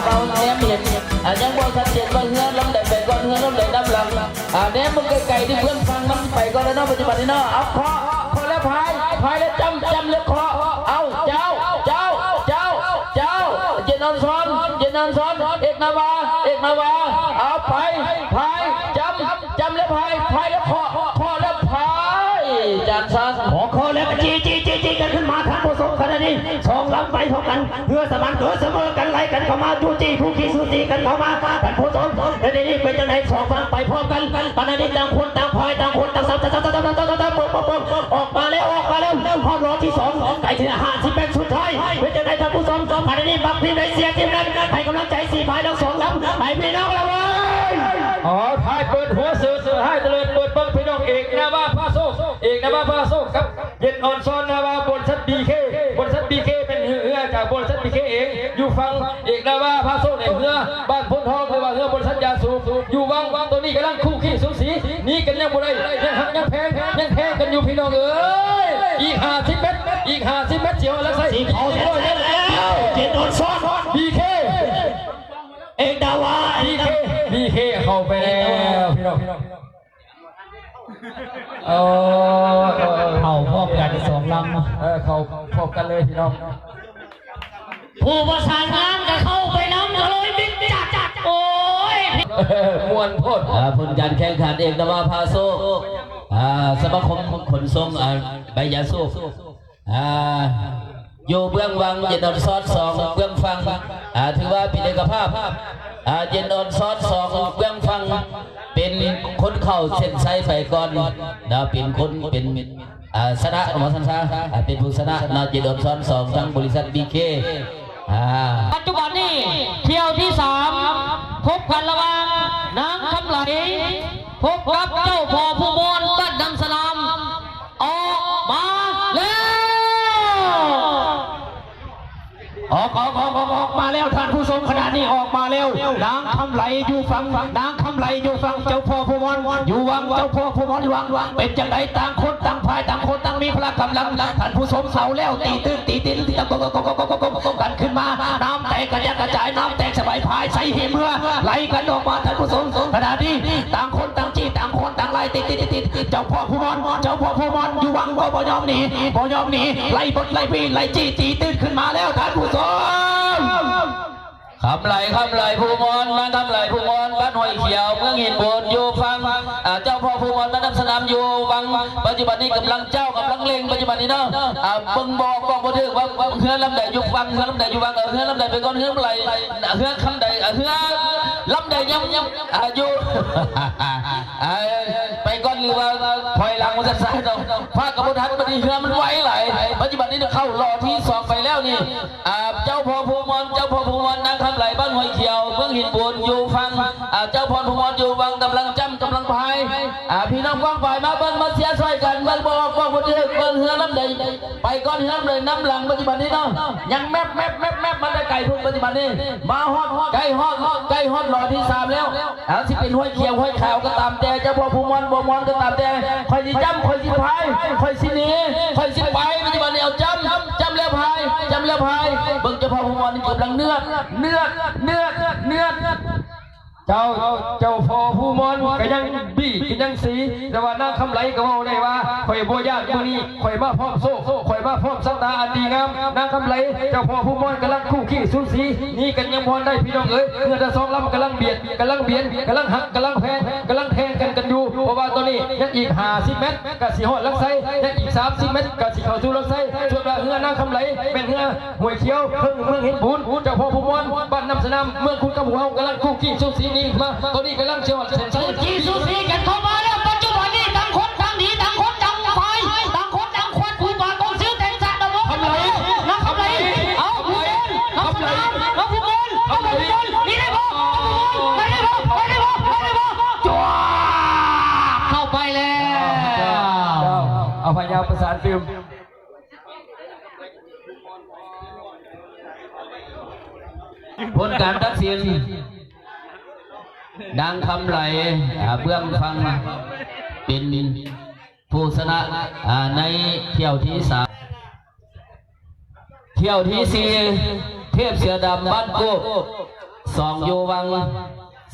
ເຮົາແນມເຫັນ ອາ ຍັງບໍ່ຊັດເຈນວ່າເຮືອລຳໃດໄປກ່ອນ ເຮືອລຳໃດນຳຫຼັງ. ອາ ແນມເບິ່ງໄກໆ ທີ່ເບື້ອງຝັ່ງມັນໄປກ່ອນແລ້ວເນາະ ປັດຈຸບັນນີ້ເນາະ. ເອົາ ເຄາະ ເຄາະແລ້ວພາຍ ພາຍແລ້ວຈ້ຳ ຈ້ຳແລ້ວເຄາະ. ເອົາ ເຈົ້າ ເຈົ້າ ເຈົ້າ ເຈົ້າ ເຢັນອອນຊອນ ເຢັນອອນຊອນ ເອກນາວາ ເອກນາວາ ເອົາ ໄປ ພາຍ ຈ້ຳ ຈ້ຳແລ້ວພາຍ ພາຍແລ້ວເຄາະ ເຄາະແລ້ວພາຍ ຈານຊານ ເຄາະ ເຄາະແລ້ວຈີ້ ຈີ້ ຈີ້ ຈີ້ກັນຂຶ້ນມາ ທ່ານຜູ້ຊົມ. ຂະນະນີ້ສອງລຳໄປພ້ອມກັນ ເຮືອສະໝັນເກີດສະເໝີກັນ ໄລ່ກັນເຂົ້າມາ ຈູ້ຈີ້ ຄູ່ຂີ້ສູສີກັນເຂົ້າມາ ທ່ານຜູ້ຊົມ. ແລະ ນີ້ເປັນຈັ່ງໃດ ສອງຝັ່ງໄປພ້ອມກັນ ຂະນະນີ້ຕ່າງຄົນຕ່າງພາຍ ຕ່າງຄົນຕ່າງສັບ ອອກມາແລ້ວ ອອກມາແລ້ວ ຮອບລໍທີ່ສອງ ໃກ້ຊິຫ້າສິບແມັດສຸດທ້າຍ ເປັນຈັ່ງໃດທ່ານຜູ້ຊົມ? ຂະນະນີ້ມັກທີມໃດເຊຍທີມນັ້ນ ໃຫ້ກຳລັງໃຈສີ່ພາຍທັງສອງລຳ ໃຫ້ພີ່ນ້ອງລະເວີຍ. ອໍ ທ້າຍເປີດຫົວເສີ ສຸດທ້າຍຕະເລີດເປີດເບິ່ງ ພີ່ນ້ອງ. ເອກນາວາພາໂຊ ເອກນາວາພາໂຊກັບ ເຢັນອອນຊອນນາວາ ບໍລິສັດ ບີເຄ ບໍລິສັດ ບີເຄ ເປັນເຮືອຈາກບໍລິສັດ ບີເຄ ເອງ ຢູ່ຝັ່ງເອກນາວາພາໂຊ ໃນເຮືອບ້ານໂພນທອງ ຫຼືວ່າເຮືອບໍລິສັດຢາສູບ ຢູ່ວັງ. ຕອນນີ້ກຳລັງຄູ່ຂີ້ສູສີ ໜີກັນຍັງບໍ່ໄດ້ ຍັງຮັກຍັງແພງ ຍັງແທງກັນຢູ່ ພີ່ນ້ອງເອີຍ. ອີກຫ້າສິບແມັດ ອີກຫ້າສິບແມັດ ສຽວອະລັກໄຊ ສຽວອະລັກໄຊ ເຈັນອອນຊອນ ບີເຄ ເອກນາວາ ບີເຄ ບີເຄ ເຂົ້າໄປແລ້ວ ພີ່ນ້ອງ. ເອີ ເອີ ເອີ ເຂົ້າພ້ອມກັນສອງລຳ ເອີ ເຂົ້າພ້ອມກັນເລີຍພີ່ນ້ອງ. ຜູ້ປະສານງານກໍເຂົ້າໄປນຳ ກໍເລີຍບິດຈັດ ໂອ້ຍ ມ່ວນໂພດ. ອາ ຜົນການແຂ່ງຂັນເອກນາວາພາໂຊກ ອາ ສະມາຄົມຂົນສົ່ງ ອາ ໃບຢາສູບ ອາ ຢູ່ເບື້ອງວັງ ເຢັນອອນຊອນສອງ ເບື້ອງຝັ່ງ ອາ ຖືວ່າເປັນເອກະພາບ ອາ ເຢັນອອນຊອນສອງ ເບື້ອງຝັ່ງ ເປັນຄົນເຂົ້າເສັ້ນໄຊໄປກ່ອນເນາະ ເປັນຄົນ ເປັນ ອາ ຊະນະ ວ່າຊັ້ນຊະ ອາ ເປັນຜູ້ຊະນະເນາະ ເຈັນອອນຊອນສອງ ທາງບໍລິສັດ ບີເຄ ອາ. ປັດຈຸບັນນີ້ ຖ້ຽວທີສາມ ພົບກັນລະຫວ່າງນາງຄຳໄຫຼ ພົບກັບເຈົ້າພໍ່ຜູ້ມ່ວນ ບ້ານນ້ຳສະໜາມ ອອກມາແລ້ວ ອອກ ອອກ ອອກ ອອກ ອອກມາແລ້ວ ທ່ານຜູ້ຊົມ ຂະນະນີ້ອອກມາແລ້ວ ນາງຄຳໄຫຼຢູ່ຝັ່ງ ນາງຄຳໄຫຼຢູ່ຝັ່ງ ເຈົ້າພໍ່ຜູ້ມ່ວນຢູ່ວັງ ເຈົ້າພໍ່ຜູ້ມ່ວນຢູ່ວັງ. ເປັນຈັ່ງໃດ ຕ່າງຄົນຕ່າງພາຍ ຕ່າງຄົນຕ່າງມີພະລະກຳລັງ ທ່ານຜູ້ຊົມ ເອົາແລ້ວ ຕີຕື່ນ ຕີຕີນ ຕີ ກັນຂຶ້ນມາ ນ້ຳແຕກກະຈາຍກະຈາຍ ນ້ຳແຕກສະບາຍ ພາຍໃສ່ຫີບເຮືອ ໄລ່ກັນອອກມາ ທ່ານຜູ້ຊົມ. ຂະນະນີ້ຕ່າງຄົນຕ່າງຈີ້ ຕ່າງຄົນຕ່າງໄລ່ ຕິດໆໆໆ ເຈົ້າພໍ່ຜູ້ມ່ວນ ເຈົ້າພໍ່ຜູ້ມ່ວນຢູ່ວັງ ບໍ່ ບໍ່ຍອມໜີ ບໍ່ຍອມໜີ ໄລ່ບົດໄລ່ບີ ໄລ່ຈີ້ ຕີຕື່ນຂຶ້ນມາແລ້ວ ທ່ານຜູ້ຊົມ. ຄຳໄຫຼ ຄຳໄຫຼ ຜູ້ມ່ວນ ນາງຄຳໄຫຼ ຜູ້ມ່ວນ ບ້ານຫ້ວຍຂຽວ ເມືອງຫີນບູນ ຢູ່ຝັ່ງ ອາ ເຈົ້າພໍ່ຜູ້ມ່ວນ ບ້ານນ້ຳສະໜາມ ຢູ່ວັງ ປັດຈຸບັນນີ້ກຳລັງເຈົ້າ ກຳລັງເລັ່ງ ປັດຈຸບັນນີ້ເນາະ. ອາ ເບິ່ງບໍ່ ບອກບໍ່ຖືກວ່າເຮືອລຳໃດຢູ່ວັງ ເຮືອລຳໃດຢູ່ວັງ ເອີ ເຮືອລຳໃດໄປກ່ອນ ເຮືອລຳໃດ ເຮືອຄຳໃດ ເຮືອລຳໃດຍັງ ອາ ຢູ່ ອາ ໄປກ່ອນ ຫຼືວ່າຖອຍຫຼັງ ວ່າຊັ້ນຊະເນາະ. ຟ້າກໍບໍ່ທັນ ບັດນີ້ເຮືອມັນໄວຫຼາຍ ປັດຈຸບັນນີ້ເຂົ້າລໍທີສອງໄປແລ້ວນີ້. ອາ ເຈົ້າພໍ່ຜູ້ມ່ວນ ເຈົ້າພໍ່ຜູ້ມ່ວນ ນາງຄຳໄຫຼ ບ້ານຫ້ວຍຂຽວ ເມືອງຫີນບູນ ຢູ່ຝັ່ງ ອາ ເຈົ້າພໍ່ຜູ້ມ່ວນ ຢູ່ວັງ ກຳລັງຈ້ຳ ກຳລັງພາຍ. ອາ ພີ່ນ້ອງກວ້າງປາຍ ມາເບິ່ງມາເຊຍຊ່ອຍກັນ ເບິ່ງບໍ່ອອກ ເບິ່ງບໍ່ຖືກ ເບິ່ງເຮືອລຳໃດໄປກ່ອນ ເຮືອລຳໃດນຳຫຼັງ ປັດຈຸບັນນີ້ເນາະ. ຍັງແມັບ ແມັບ ແມັບ ແມັບ ມາແຕ່ໄກພຸ້ນ ປັດຈຸບັນນີ້ ມາຮອດ ໃກ້ຮອດ ໃກ້ຮອດລໍທີສາມແລ້ວ. ອາ ຊິເປັນຫ້ວຍຂຽວ ຫ້ວຍຂາວກໍຕາມແຕ່ ເຈົ້າພໍ່ຜູ້ມ່ວນ ບໍ່ມ່ວນກໍຕາມແຕ່ ຂ້ອຍຊິຈ້ຳ ຂ້ອຍຊິພາຍ ຂ້ອຍຊິໜີ ຂ້ອຍຊິໄປ ປັດຈຸບັນນີ້ ເອົາຈ້ຳ ຈ້ຳແລ້ວພາຍ ຈ້ຳແລ້ວພາຍ. ເບິ່ງເຈົ້າພໍ່ຜູ້ມ່ວນນີ້ກຳລັງເນືອດ ເນືອດ ເນືອດ ເນືອດ ເຈົ້າ ເຈົ້າພໍ່ຜູ້ມ່ວນກໍຍັງບີ້ ກໍຍັງສີ ແຕ່ວ່ານາງຄຳໄຫຼກໍເວົ້າໄດ້ວ່າ ຂ້ອຍບໍ່ຢ້ານ ມື້ນີ້ຂ້ອຍມາພ້ອມໂຊກ ຂ້ອຍມາພ້ອມຊະຕາອັນດີງາມ. ນາງຄຳໄຫຼ ເຈົ້າພໍ່ຜູ້ມ່ວນກຳລັງຄູ່ຂີ້ສູສີ ໜີກັນຍັງບໍ່ທັນໄດ້ ພີ່ນ້ອງເອີຍ. ເຮືອທັງສອງລຳກຳລັງບຽດ ກຳລັງບຽນ ກຳລັງຫັກ ກຳລັງແພງ ກຳລັງແທງກັນກັນຢູ່ ເພາະວ່າຕອນນີ້ຍັງອີກຫ້າສິບແມັດ ກໍຊິຮອດຫຼັກໄຊ ຍັງອີກສາມສິບແມັດ ກໍຊິເຂົ້າສູ່ຫຼັກໄຊ. ສ່ວນວ່າເຮືອນາງຄຳໄຫຼ ແມ່ນເຮືອຫ້ວຍຂຽວ ເທິງເມືອງຫີນບູນ ເຈົ້າພໍ່ຜູ້ມ່ວນ ບ້ານນ້ຳສະໜາມ ເມືອງຄຸນຄຳ ພວກເຮົາກຳລັງຄູ່ຂີ້ສູສີໜີມາ ຕອນນີ້ກຳລັງຊິຮອດເສັ້ນໄຊ. ຄູ່ຂີ້ສູສີກັນເຂົ້າມາແລ້ວ ປັດຈຸບັນນີ້ ຕ່າງຄົນຕ່າງໜີ ຕ່າງຄົນຕ່າງພາຍ ຕ່າງຄົນຕ່າງຂວັດ ຜູ້ບາກອງຊື່ແຕ່ງຊາດດຳລົງ ຄຳໄຫຼ ນາງຄຳໄຫຼ ເອົາ ຜູ້ມ່ວນ ນ້ອງຄຳໄຫຼ ນ້ອງຜູ້ມ່ວນ ນ້ອງຜູ້ມ່ວນ ໜີໄດ້ບໍ່ ນ້ອງຜູ້ມ່ວນ ໄປໄດ້ບໍ່ ໄປໄດ້ບໍ່ ໄປໄດ້ບໍ່ ຈວກ ເຂົ້າໄປແລ້ວ. ເອົາພະຍາປະສານຕື່ມ ຜົນການຕັດສິນ ນາງຄຳໄຫຼ ອາ ເບື້ອງຝັ່ງ ເປັນຜູ້ຊະນະ ອາ ໃນຖ້ຽວທີສາມ. ຖ້ຽວທີສີ່ ເທບເສືອດຳ ບ້ານໂກກ ສອງ ຢູ່ວັງ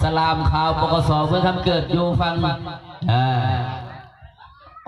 ສະຫຼາມຂາວ ປກສ ເມືອງຄຳເກີດ ຢູ່ຝັ່ງ ອາ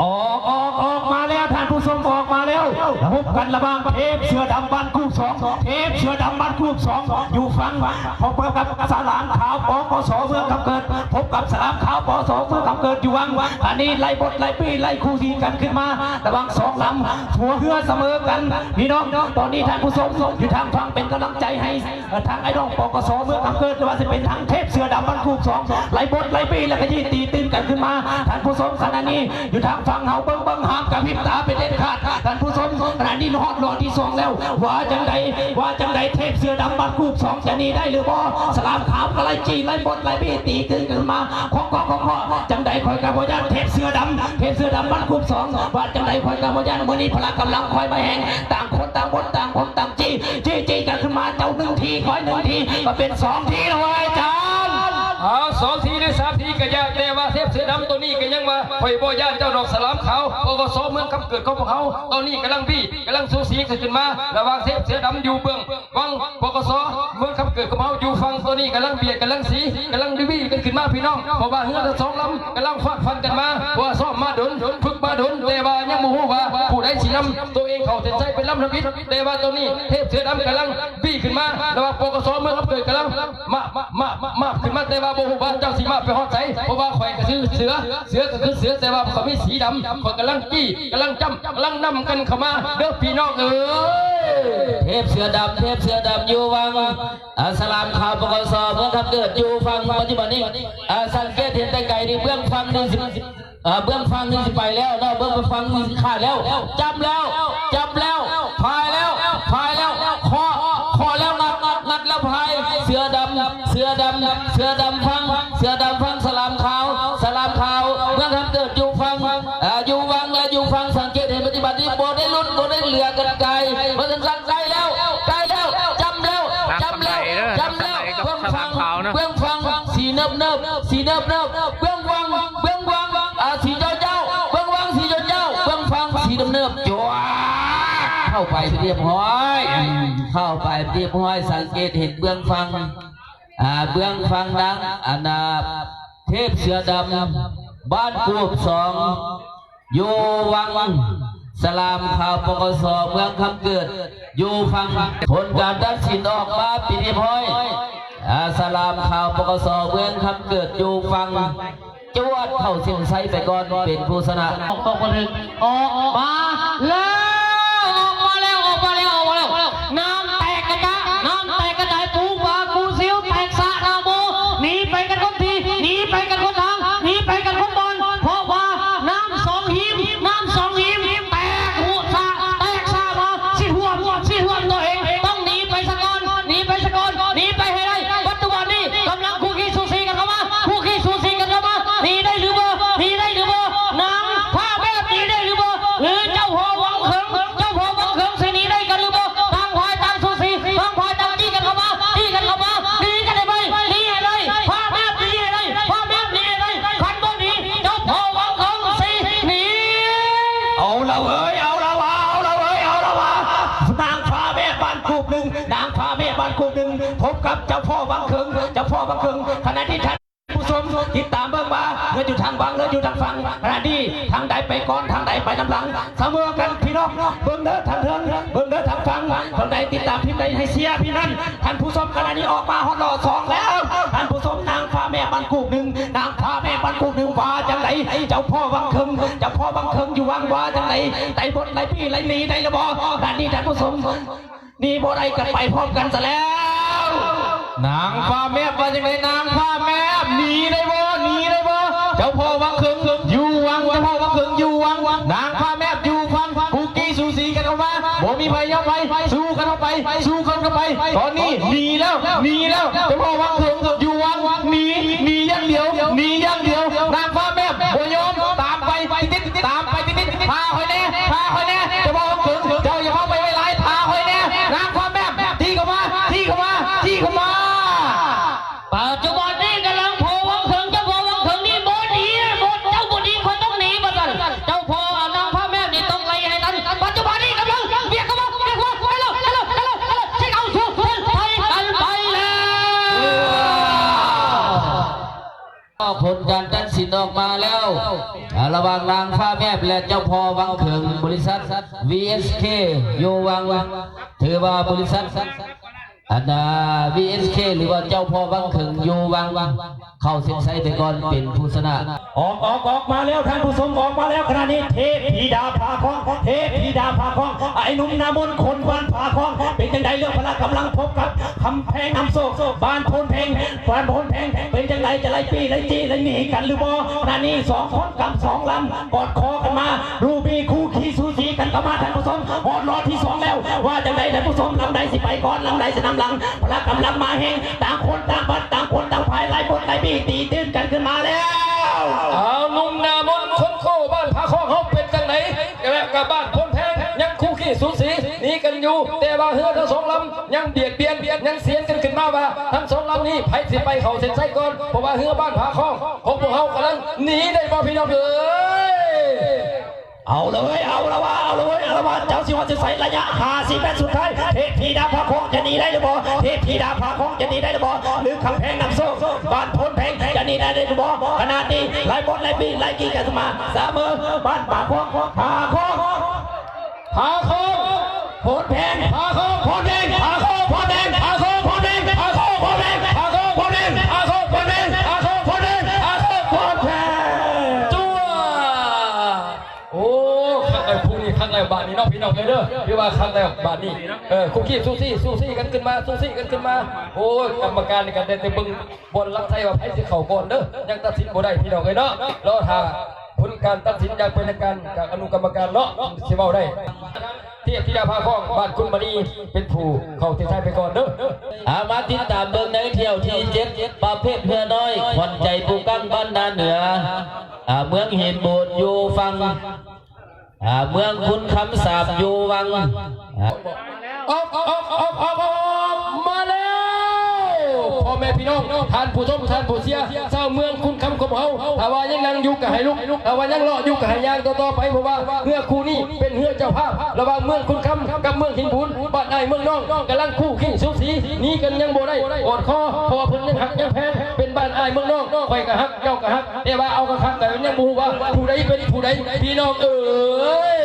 ອອກ ອອກ ອອກມາແລ້ວ ທ່ານຜູ້ຊົມ ອອກມາແລ້ວ. ພົບກັນລະຫວ່າງເທບເສືອດຳບ້ານກູບສອງ ເທບເສືອດຳບ້ານກູບສອງ ຢູ່ຝັ່ງ ພົບກັບສະຫຼາມຂາວ ປກສ ເມືອງຄຳເກີດ ພົບກັບສະຫຼາມຂາວ ປກສ ເມືອງຄຳເກີດ ຢູ່ວັງ. ອັນນີ້ໄລ່ບົດໄລ່ປີ້ໄລ່ຄູ່ຊີກັນຂຶ້ນມາ ລະຫວ່າງສອງລຳ ຫົວເຮືອສະເໝີກັນ ພີ່ນ້ອງ. ຕອນນີ້ທ່ານຜູ້ຊົມ ຢູ່ທາງຝັ່ງເປັນກຳລັງໃຈໃຫ້ ເອີ ທາງອ້າຍນ້ອງ ປກສ ເມືອງຄຳເກີດ ຫຼືວ່າຊິເປັນທາງເທບເສືອດຳບ້ານກູບສອງ ໄລ່ບົດໄລ່ປີ້ ແລ້ວກະຢີຕີຕື່ມກັນຂຶ້ນມາ. ທ່ານຜູ້ຊົມ ຂະນະນີ້ຢູ່ທາງຝັ່ງເຮົາເບິ່ງ ເບິ່ງ ຫ້າມກະພິບຕາເປັນເດັດຂາດ. ທ່ານຜູ້ຊົມ ຂະນະນີ້ຮອດລອດທີສອງແລ້ວ. ວ່າຈັ່ງໃດ ວ່າຈັ່ງໃດ ເທບເສືອດຳບ້ານກູບສອງ ຈະໜີໄດ້ຫຼືບໍ່? ສະຫຼາມຂາວກະໄລ່ຈີ້ ໄລ່ບົດໄລ່ປີ້ ຕີຕື່ມກັນມາ ເຄາະ ເຄາະ ເຄາະ ເຄາະ. ຈັ່ງໃດຂ້ອຍກະບໍ່ຢ້ານ ເທບເສືອດຳ ເທບເສືອດຳບ້ານກູບສອງ ວ່າຈັ່ງໃດຂ້ອຍກະບໍ່ຢ້ານ. ມື້ນີ້ພະລະກຳລັງຂ້ອຍມາແຮງ ຕ່າງຄົນຕ່າງບົດ ຕ່າງຄົນຕ່າງ ຈີ້ ຈີ້ ຈີ້ກັນຂຶ້ນມາ ເຈົ້າໜຶ່ງທີ ຂ້ອຍໜຶ່ງທີ ກະເປັນສອງທີແລ້ວເວີຍອາຈານ. ເອົາ ສອງທີ ຫຼື ສາມທີກະຢ່າ ແຕ່ວ່າເທບເສືອດຳໂຕນີ້ກະຍັງວ່າ ຂ້ອຍບໍ່ຢ້ານເຈົ້າດອກ ສະຫຼາມຂາວ ປກສ ເມືອງຄຳເກີດຂອງພວກເຮົາ ຕອນນີ້ກຳລັງບີ້ ກຳລັງສູສີກັນຂຶ້ນມາ ລະຫວ່າງເທບເສືອດຳຢູ່ເບື້ອງວັງ ປກສ ເມືອງຄຳເກີດຂອງເຮົາ ຢູ່ຝັ່ງໂຕນີ້ກຳລັງບຽດ ກຳລັງສີ ກຳລັງດີວີກັນຂຶ້ນມາ ພີ່ນ້ອງ. ເພາະວ່າເຮືອທັງສອງລຳກຳລັງຟາດຟັນກັນມາ ເພາະວ່າຊ້ອມມາດົນ ຝຶກມາດົນ ແຕ່ວ່າຍັງບໍ່ຮູ້ວ່າຜູ້ໃດຊິນຳໂຕເອງເຂົ້າເສັ້ນໄຊເປັນລຳທຳອິດ. ແຕ່ວ່າຕອນນີ້ເທບເສືອດຳກຳລັງບີ້ຂຶ້ນມາ ລະຫວ່າງ ປກສ ເມືອງຄຳເກີດກຳລັງມາບ ມາບ ມາບ ມາບຂຶ້ນມາ ແຕ່ວ່າບໍ່ຮູ້ວ່າເຈົ້າຊິມາບໄປຮອດໃສ ເພາະວ່າຂ້ອຍກະຄືເສືອ ເສືອກະຄືເສືອ ແຕ່ວ່າຂ້ອຍມີສີດຳ ຂ້ອຍກຳລັງຈີ້ ກຳລັງຈ້ຳ ກຳລັງນຳກັນເຂົ້າມາເດີພີ່ນ້ອງເອີຍ. ເທບເສືອດຳ ເທບເສືອດຳຢູ່ວັງ ອາ ສະຫຼາມຂາວ ປກສ ເມືອງຄຳເກີດ ຢູ່ຝັ່ງປັດຈຸບັນນີ້ ອາ ສັງເກດເຫັນແຕ່ໄກນີ້ ເບື້ອງຝັ່ງນີ້ຊິ ອາ ເບື້ອງຝັ່ງນີ້ຊິໄປແລ້ວເນາະ ເບື້ອງຝັ່ງນີ້ຊິຂາດແລ້ວ. ຈ້ຳແລ້ວ ຈ້ຳແລ້ວ ພາຍແລ້ວ ພາຍແລ້ວ ເຄາະ ເຄາະແລ້ວ ງັດ ງັດ ງັດແລ້ວພາຍ. ເສືອດຳ ເສືອດຳ ເສືອດຳຝັ່ງ ເສືອດຳຝັ່ງ ສະຫຼາມຂາວ ສະຫຼາມຂາວ ເມືອງຄຳເກີດ ຢູ່ຝັ່ງ ອາ ຢູ່ວັງ ແລະ ຢູ່ຝັ່ງ ສັງເກດເຫັນປັດຈຸບັນນີ້ ບໍ່ໄດ້ຫຼຸດ ບໍ່ໄດ້ເຫຼືອກັນໄກ ວ່າຊັ້ນຊະ. ໃກ້ແລ້ວ ໃກ້ແລ້ວ ຈ້ຳແລ້ວ ຈ້ຳແລ້ວ ຈ້ຳແລ້ວ. ເບື້ອງຝັ່ງ ເບື້ອງຝັ່ງ ສີເນີບໆ ສີເນີບໆ ເບື້ອງວັງ ເບື້ອງວັງ ອາ ສີເຈົ້າເຈົ້າ ເບື້ອງວັງ ສີເຈົ້າເຈົ້າ ເບື້ອງຝັ່ງ ສີເນີບໆ. ຈວດ ເຂົ້າໄປຮຽບຮ້ອຍ ເຂົ້າໄປຮຽບຮ້ອຍ ສັງເກດເຫັນເບື້ອງຝັ່ງ ອາ ເບື້ອງຝັ່ງນາງ ອັນນາ ເທບເສືອດຳ ບ້ານກູບສອງ ຢູ່ວັງ ສະຫຼາມຂາວ ປກສ ເມືອງຄຳເກີດ ຢູ່ຝັ່ງ. ຜົນການຕັດສິນອອກມາເປັນຮຽບຮ້ອຍ ອາ ສະຫຼາມຂາວ ປກສ ເມືອງຄຳເກີດ ຢູ່ຝັ່ງ ຈວດເຂົ້າເສັ້ນໄຊໄປກ່ອນ ເປັນຜູ້ຊະນະ. ອອກມາແລ້ວ ອອກມາແລ້ວ ອອກມາແລ້ວ ອອກມາແລ້ວ. ນ້ຳແຕກກະຈາ ນ້ຳແຕກກະຈາຍ ປູປາປູຊິວແຕກສະໜາໂມ ໜີໄປກັນຄົນທີ ໜີໄປກັນຄົນທາງ ໜີໄປກັນຄົນບ່ອນ ເພາະວ່ານ້ຳສອງຫີມ ນ້ຳສອງຫີມ ແຕກຫົວສະ ແຕກສະມາ ຊິຖ້ວມ ຊິຖ້ວມໂຕເອງ ຕ້ອງໜີໄປສາກ່ອນ ໜີໄປສາກ່ອນ ໜີໄປໃຫ້ໄດ້. ປັດຈຸບັນນີ້ກຳລັງຄູ່ຄີສູສີກັນເຂົ້າມາ ຄູ່ຄີສູສີກັນເຂົ້າມາ ໜີໄດ້ຫຼືບໍ່ ໜີໄດ້ຫຼືບໍ່? ນາງພາແມບໜີໄດ້ຫຼືບໍ່ ຫຼືເຈົ້າພໍ່ວັງເຂີງ ເຈົ້າພໍ່ວັງເຂີງຊິໜີໄດ້ກັນຫຼືບໍ່? ຕ່າງຝ່າຍຕ່າງສູສີ ຕ່າງຝ່າຍຕ່າງຈີ້ກັນເຂົ້າມາ ຈີ້ກັນເຂົ້າມາ ໜີກັນໃຫ້ໄວ ໜີໃຫ້ໄວ ພາແມບໜີໃຫ້ໄວ ພາແມບໜີໃຫ້ໄວ ຄັນບໍ່ໜີ ເຈົ້າພໍ່ວັງເຂີງຊິໜີ. ເອົາລະເວີຍ ເອົາລະວ່າ ເອົາລະເວີຍ ເອົາລະວ່າ ນາງພາແມບບ້ານກູບໜຶ່ງ ນາງພາແມບບ້ານກູບໜຶ່ງ ພົບກັບເຈົ້າພໍ່ວັງເຂີງ ເຈົ້າພໍ່ວັງເຂີງ. ຂະນະທີ່ທ່ານ ຜູ້ຊົມຕິດຕາມເບິ່ງວ່າເຮືອຢູ່ທາງວັງ ເຮືອຢູ່ທາງຝັ່ງ ຂະນະນີ້ທາງໃດໄປກ່ອນ ທາງໃດໄປນຳຫຼັງ ສະເໝີກັນພີ່ນ້ອງ. ເບິ່ງເດີທາງເທິງ ເບິ່ງເດີທາງຝັ່ງ ທາງໃດຕິດຕາມທີມໃດໃຫ້ເຊຍທີມນັ້ນ. ທ່ານຜູ້ຊົມ ຂະນະນີ້ອອກມາຮອດລໍສອງແລ້ວ ທ່ານຜູ້ຊົມ. ນາງພາແມບບ້ານກູບໜຶ່ງ ນາງພາແມບບ້ານກູບໜຶ່ງ ວ່າຈັ່ງໃດ? ເຈົ້າພໍ່ວັງເຂີງ ເຈົ້າພໍ່ວັງເຂີງຢູ່ວັງ ວ່າຈັ່ງໃດ? ໄລ່ບົດໄລ່ປີ້ໄລ່ໜີໄດ້ຫຼືບໍ່? ຂະນະນີ້ທ່ານຜູ້ຊົມ ໜີບໍ່ໄດ້ກະໄປພ້ອມກັນຊະແລ້ວ. ນາງພາແມບວ່າຈັ່ງໃດ? ນາງພາແມບໜີໄດ້ບໍ່? ໜີໄດ້ບໍ່? ເຈົ້າພໍ່ວັງເຂີງຢູ່ວັງ ເຈົ້າພໍ່ວັງເຂີງຢູ່ວັງ ນາງພາແມບຢູ່ຝັ່ງ ຄູ່ກີ້ສູສີກັນເຂົ້າມາ ບໍ່ມີໃຜຍອມໃຜ ສູ້ກັນເຂົ້າໄປ ສູ້ກັນເຂົ້າໄປ. ຕອນນີ້ໜີແລ້ວ ໜີແລ້ວ ເຈົ້າພໍ່ວັງເຂີງຢູ່ວັງ ໜີ ໜີຢ່າງດຽວ ໜີຢ່າງດຽວ. ນາງພາແມບບໍ່ຍອມ ຕາມໄປຕິດໆ ຕາມໄປຕິດໆ. ພາຂ້ອຍແດ່ ພາຂ້ອຍແດ່ ເຈົ້າພໍ່ວັງເຂີງ ເຈົ້າຢ່າເອົາໄປໄວ້ຫຼາຍ ພາຂ້ອຍແດ່. ນາງພາແມບ ຈີ້ເຂົ້າມາ ຈີ້ເຂົ້າມາ ຈີ້ເຂົ້າມາ. ປັດຈຸບັນນີ້ກຳລັງພໍ່ວັງເຂີງ ເຈົ້າພໍ່ວັງເຂີງນີ້ບໍ່ໜີ ບໍ່ ເຈົ້າບໍ່ໜີ ຂ້ອຍຕ້ອງໜີ ວ່າຊັ້ນ. ເຈົ້າພໍ່ ອາ ນາງພາແມບນີ້ຕ້ອງໄລ່ໃຫ້ທັນ. ປັດຈຸບັນນີ້ກຳລັງບຽກເຂົ້າມາ ບຽກເຂົ້າມາ ໄປແລ້ວ ໄປແລ້ວ ໄປແລ້ວ ຊິເອົາສູ້ເພິ່ນໄປກັນໄປແລ້ວ. ອອກມາແລ້ວ ອ່າ ລະຫວ່າງນາງຟ້າແມບ ແລະ ເຈົ້າພໍ່ວັງເຂີງ ບໍລິສັດ ວີເອສເຄ ຢູ່ວັງ ຖືວ່າບໍລິສັດ ອັນນາ ວີເອສເຄ ຫຼືວ່າເຈົ້າພໍ່ວັງເຂີງຢູ່ວັງ ເຂົ້າເສັ້ນໄຊໄປກ່ອນ ເປັນຜູ້ຊະນະ. ອອກ ອອກ ອອກມາແລ້ວ ທ່ານຜູ້ຊົມ ອອກມາແລ້ວ. ຂະນະນີ້ເທບທິດາຜາຄອງ ເທບທິດາຜາຄອງ ໄອ້ໜຸ່ມໜ້າມົນ ຄົນບ້ານຜາຄອງ ເປັນຈັ່ງໃດເລື່ອງພະລະກຳລັງ ພົບກັບຄຳແພງນຳໂຊກ ບ້ານໂພນແພງ ບ້ານໂພນແພງ ເປັນຈັ່ງໃດ ຈະໄລ່ປີ້ໄລ່ຈີ້ໄລ່ໜີກັນຫຼືບໍ່? ຂະນະນີ້ສອງຄົນກຳສອງລຳ ກອດຄໍກັນມາ ລູບີຄູ່ຄີສູສີກັນເຂົ້າມາ ທ່ານຜູ້ຊົມ. ຮອດລອດທີສອງແລ້ວ ວ່າຈັ່ງໃດທ່ານຜູ້ຊົມ? ລຳໃດຊິໄປກ່ອນ ລຳໃດຊິນຳຫຼັງ? ພະລະກຳລັງມາແຮງ ຕ່າງຄົນຕ່າງພັດ ຕ່າງຄົນຕ່າງຝ່າຍ ໄລ່ບົດໄລ່ບີ້ ຕີຕື້ນກັນຂຶ້ນມາແລ້ວ. ເອົາ ໜຸ່ມໜ້າມົນ ຄົນໂຄບ້ານຜາຄອງເຮົາເປັນຈັ່ງໃດ? ແລະກະບ້ານໂພນແພງຍັງຄູ່ຄີສູສີໜີກັນຢູ່ ແຕ່ວ່າເຮືອທັງສອງລຳຍັງບຽດບຽນ ຍັງສຽນກັນຂຶ້ນມາວ່າ ທັງສອງລຳນີ້ໃຜຊິໄປເຂົ້າເສັ້ນໄຊກ່ອນ ເພາະວ່າເຮືອບ້ານຜາຄອງຂອງພວກເຮົາກຳລັງໜີໄດ້ບໍ່ ພີ່ນ້ອງເອີຍ? ເອົາເລີຍ ເອົາລະວ່າ ເອົາເລີຍ ເອົາລະວ່າ ເຈົ້າຊິຮອດຊິໄສ ໄລຍະຫ້າສິບແມັດສຸດທ້າຍ ເທບທິດາຜາຄອງຈະໜີໄດ້ຫຼືບໍ່? ເທບທິດາຜາຄອງຈະໜີໄດ້ຫຼືບໍ່? ຫຼືຄຳແພງນຳໂຊກ ບ້ານໂພນແພງຈະໜີໄດ້ຫຼືບໍ່? ຂະນະນີ້ໄລ່ບົດໄລ່ບີ້ໄລ່ຈີ້ກັນມາ ສະເໝີ ບ້ານຜາຄອງ ຜາຄອງ ຜາຄອງ ໂພນແພງ ຜາຄອງ ໂພນແພງ ຜາຄອງ ໂພນແພງ ຜາຄອງ ໂພນແພງ ຜາຄອງ ໂພນແພງ ຜາຄອງ ໂພນແພງ ຜາຄອງ ໂພນແພງ ຜາຄອງ ໂພນແພງ ຜາຄອງ ໂພນແພງ ຈົວດ. ໂອ້ ຄັກແລ້ວ ຄູ່ນີ້ຄັກແລ້ວບາດນີ້ເນາະ ພີ່ນ້ອງເອີຍເດີ ຖືວ່າຄັກແລ້ວບາດນີ້. ເອີ ຄູ່ຄີສູສີ ສູສີກັນຂຶ້ນມາ ສູສີກັນຂຶ້ນມາ. ໂອ້ຍ ກຳມະການນີ້ກໍໄດ້ແຕ່ເບິ່ງບ່ອນລັກໄຊວ່າໃຜຊິເຂົ້າກ່ອນເດີ ຍັງຕັດສິນບໍ່ໄດ້ ພີ່ນ້ອງເອີຍເນາະ. ລໍຖ້າຜົນການຕັດສິນຢ່າງເປັນທາງການຈາກອະນຸກຳມະການເນາະ ຊິເວົ້າໄດ້. ເທບທິດາຜາຄອງ ບ້ານຄຸນມະນີ ເປັນຜູ້ເຂົ້າເສັ້ນໄຊໄປກ່ອນເດີ. ເອົາ ມາຕິດຕາມເບິ່ງໃນຖ້ຽວທີເຈັດ ປະເພດເຮືອນ້ອຍ ຂວັນໃຈປູກັງ ບ້ານນາເໜືອ ອ່າ ເມືອງຫີນບູນ ຢູ່ຝັ່ງ ອ່າ ເມືອງຄຸນຄຳສາມ ຢູ່ວັງ ອອກ ອອກ ອອກ ອອກ ອອກ ມາແລ້ວ ພໍ່ແມ່ພີ່ນ້ອງ ທ່ານຜູ້ຊົມ ທ່ານຜູ້ເຊຍ ຊາວເມືອງຄຸນຄຳຂອງເຮົາ. ຖ້າວ່າຍັງນັ່ງຢູ່ກໍໃຫ້ລຸກ ຖ້າວ່າຍັງເລາະຢູ່ກໍໃຫ້ຍ່າງຕໍ່ໆໄປ ເພາະວ່າເຮືອຄູ່ນີ້ເປັນເຮືອເຈົ້າພາບ ລະຫວ່າງເມືອງຄຸນຄຳກັບເມືອງຫີນບູນ ບ້ານອ້າຍເມືອງນ້ອງ ກຳລັງຄູ່ຄີສູສີ ໜີກັນຍັງບໍ່ໄດ້ ກອດຄໍ ເພາະວ່າເພິ່ນຍັງຮັກຍັງແພງ ເປັນບ້ານອ້າຍເມືອງນ້ອງ ຂ້ອຍກໍຮັກ ເຈົ້າກໍຮັກ ແຕ່ວ່າເອົາຄັກໆ ແຕ່ຍັງບໍ່ຮູ້ວ່າຜູ້ໃດເປັນຜູ້ໃດ ພີ່ນ້ອງເອີຍ.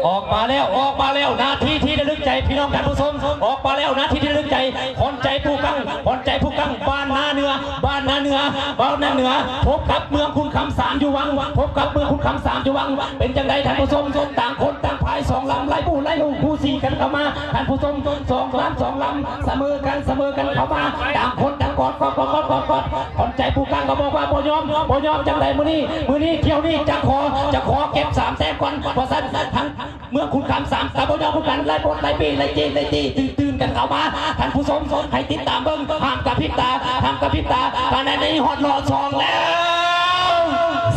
ອອກມາແລ້ວ ອອກມາແລ້ວ ນາທີທີ່ລະລຶກໃຈ ພີ່ນ້ອງທ່ານຜູ້ຊົມ ອອກມາແລ້ວ ນາທີທີ່ລະລຶກໃຈ ຂວັນໃຈພູກັງ ຂວັນໃຈພູກັງ ບ້ານນາເໜືອ ບ້ານນາເໜືອ ບ້ານນາເໜືອ ພົບກັບເມືອງຄຸນຄຳສາມຢູ່ວັງ ພົບກັບເມືອງຄຸນຄຳສາມຢູ່ວັງ. ເປັນຈັ່ງໃດທ່ານຜູ້ຊົມ? ຕ່າງຄົນຕ່າງຝ່າຍ ສອງລຳ ໄລ່ບູ້ໄລ່ຫູ ຄູ່ສີກັນເຂົ້າມາ ທ່ານຜູ້ຊົມ ສອງລຳ ສອງລຳ ສະເໝີກັນ ສະເໝີກັນເຂົ້າມາ ຕ່າງຄົນຕ່າງກອດ ກອດ ກອດ ກອດ ກອດ ກອດ. ຂວັນໃຈພູກັງກໍບອກວ່າບໍ່ຍອມ ບໍ່ຍອມຈັ່ງໃດມື້ນີ້ ມື້ນີ້ຖ້ຽວນີ້ຈະຂໍ ຈະຂໍເກັບສາມແຕ້ມກ່ອນ ວ່າຊັ້ນ. ທາງເມືອງຄຸນຄຳສາມກໍບໍ່ຍອມຄືກັນ ໄລ່ບົດໄລ່ບີ້ໄລ່ຈີ້ໄລ່ຕີ ຕື່ນໆກັນເຂົ້າມາ ທ່ານຜູ້ຊົມ ໃຫ້ຕິດຕາມເບິ່ງ ຫ້າມກະພິບຕາ ຫ້າມກະພິບຕາ ຂະນະນີ້ຮອດລອດສອງແລ້ວ.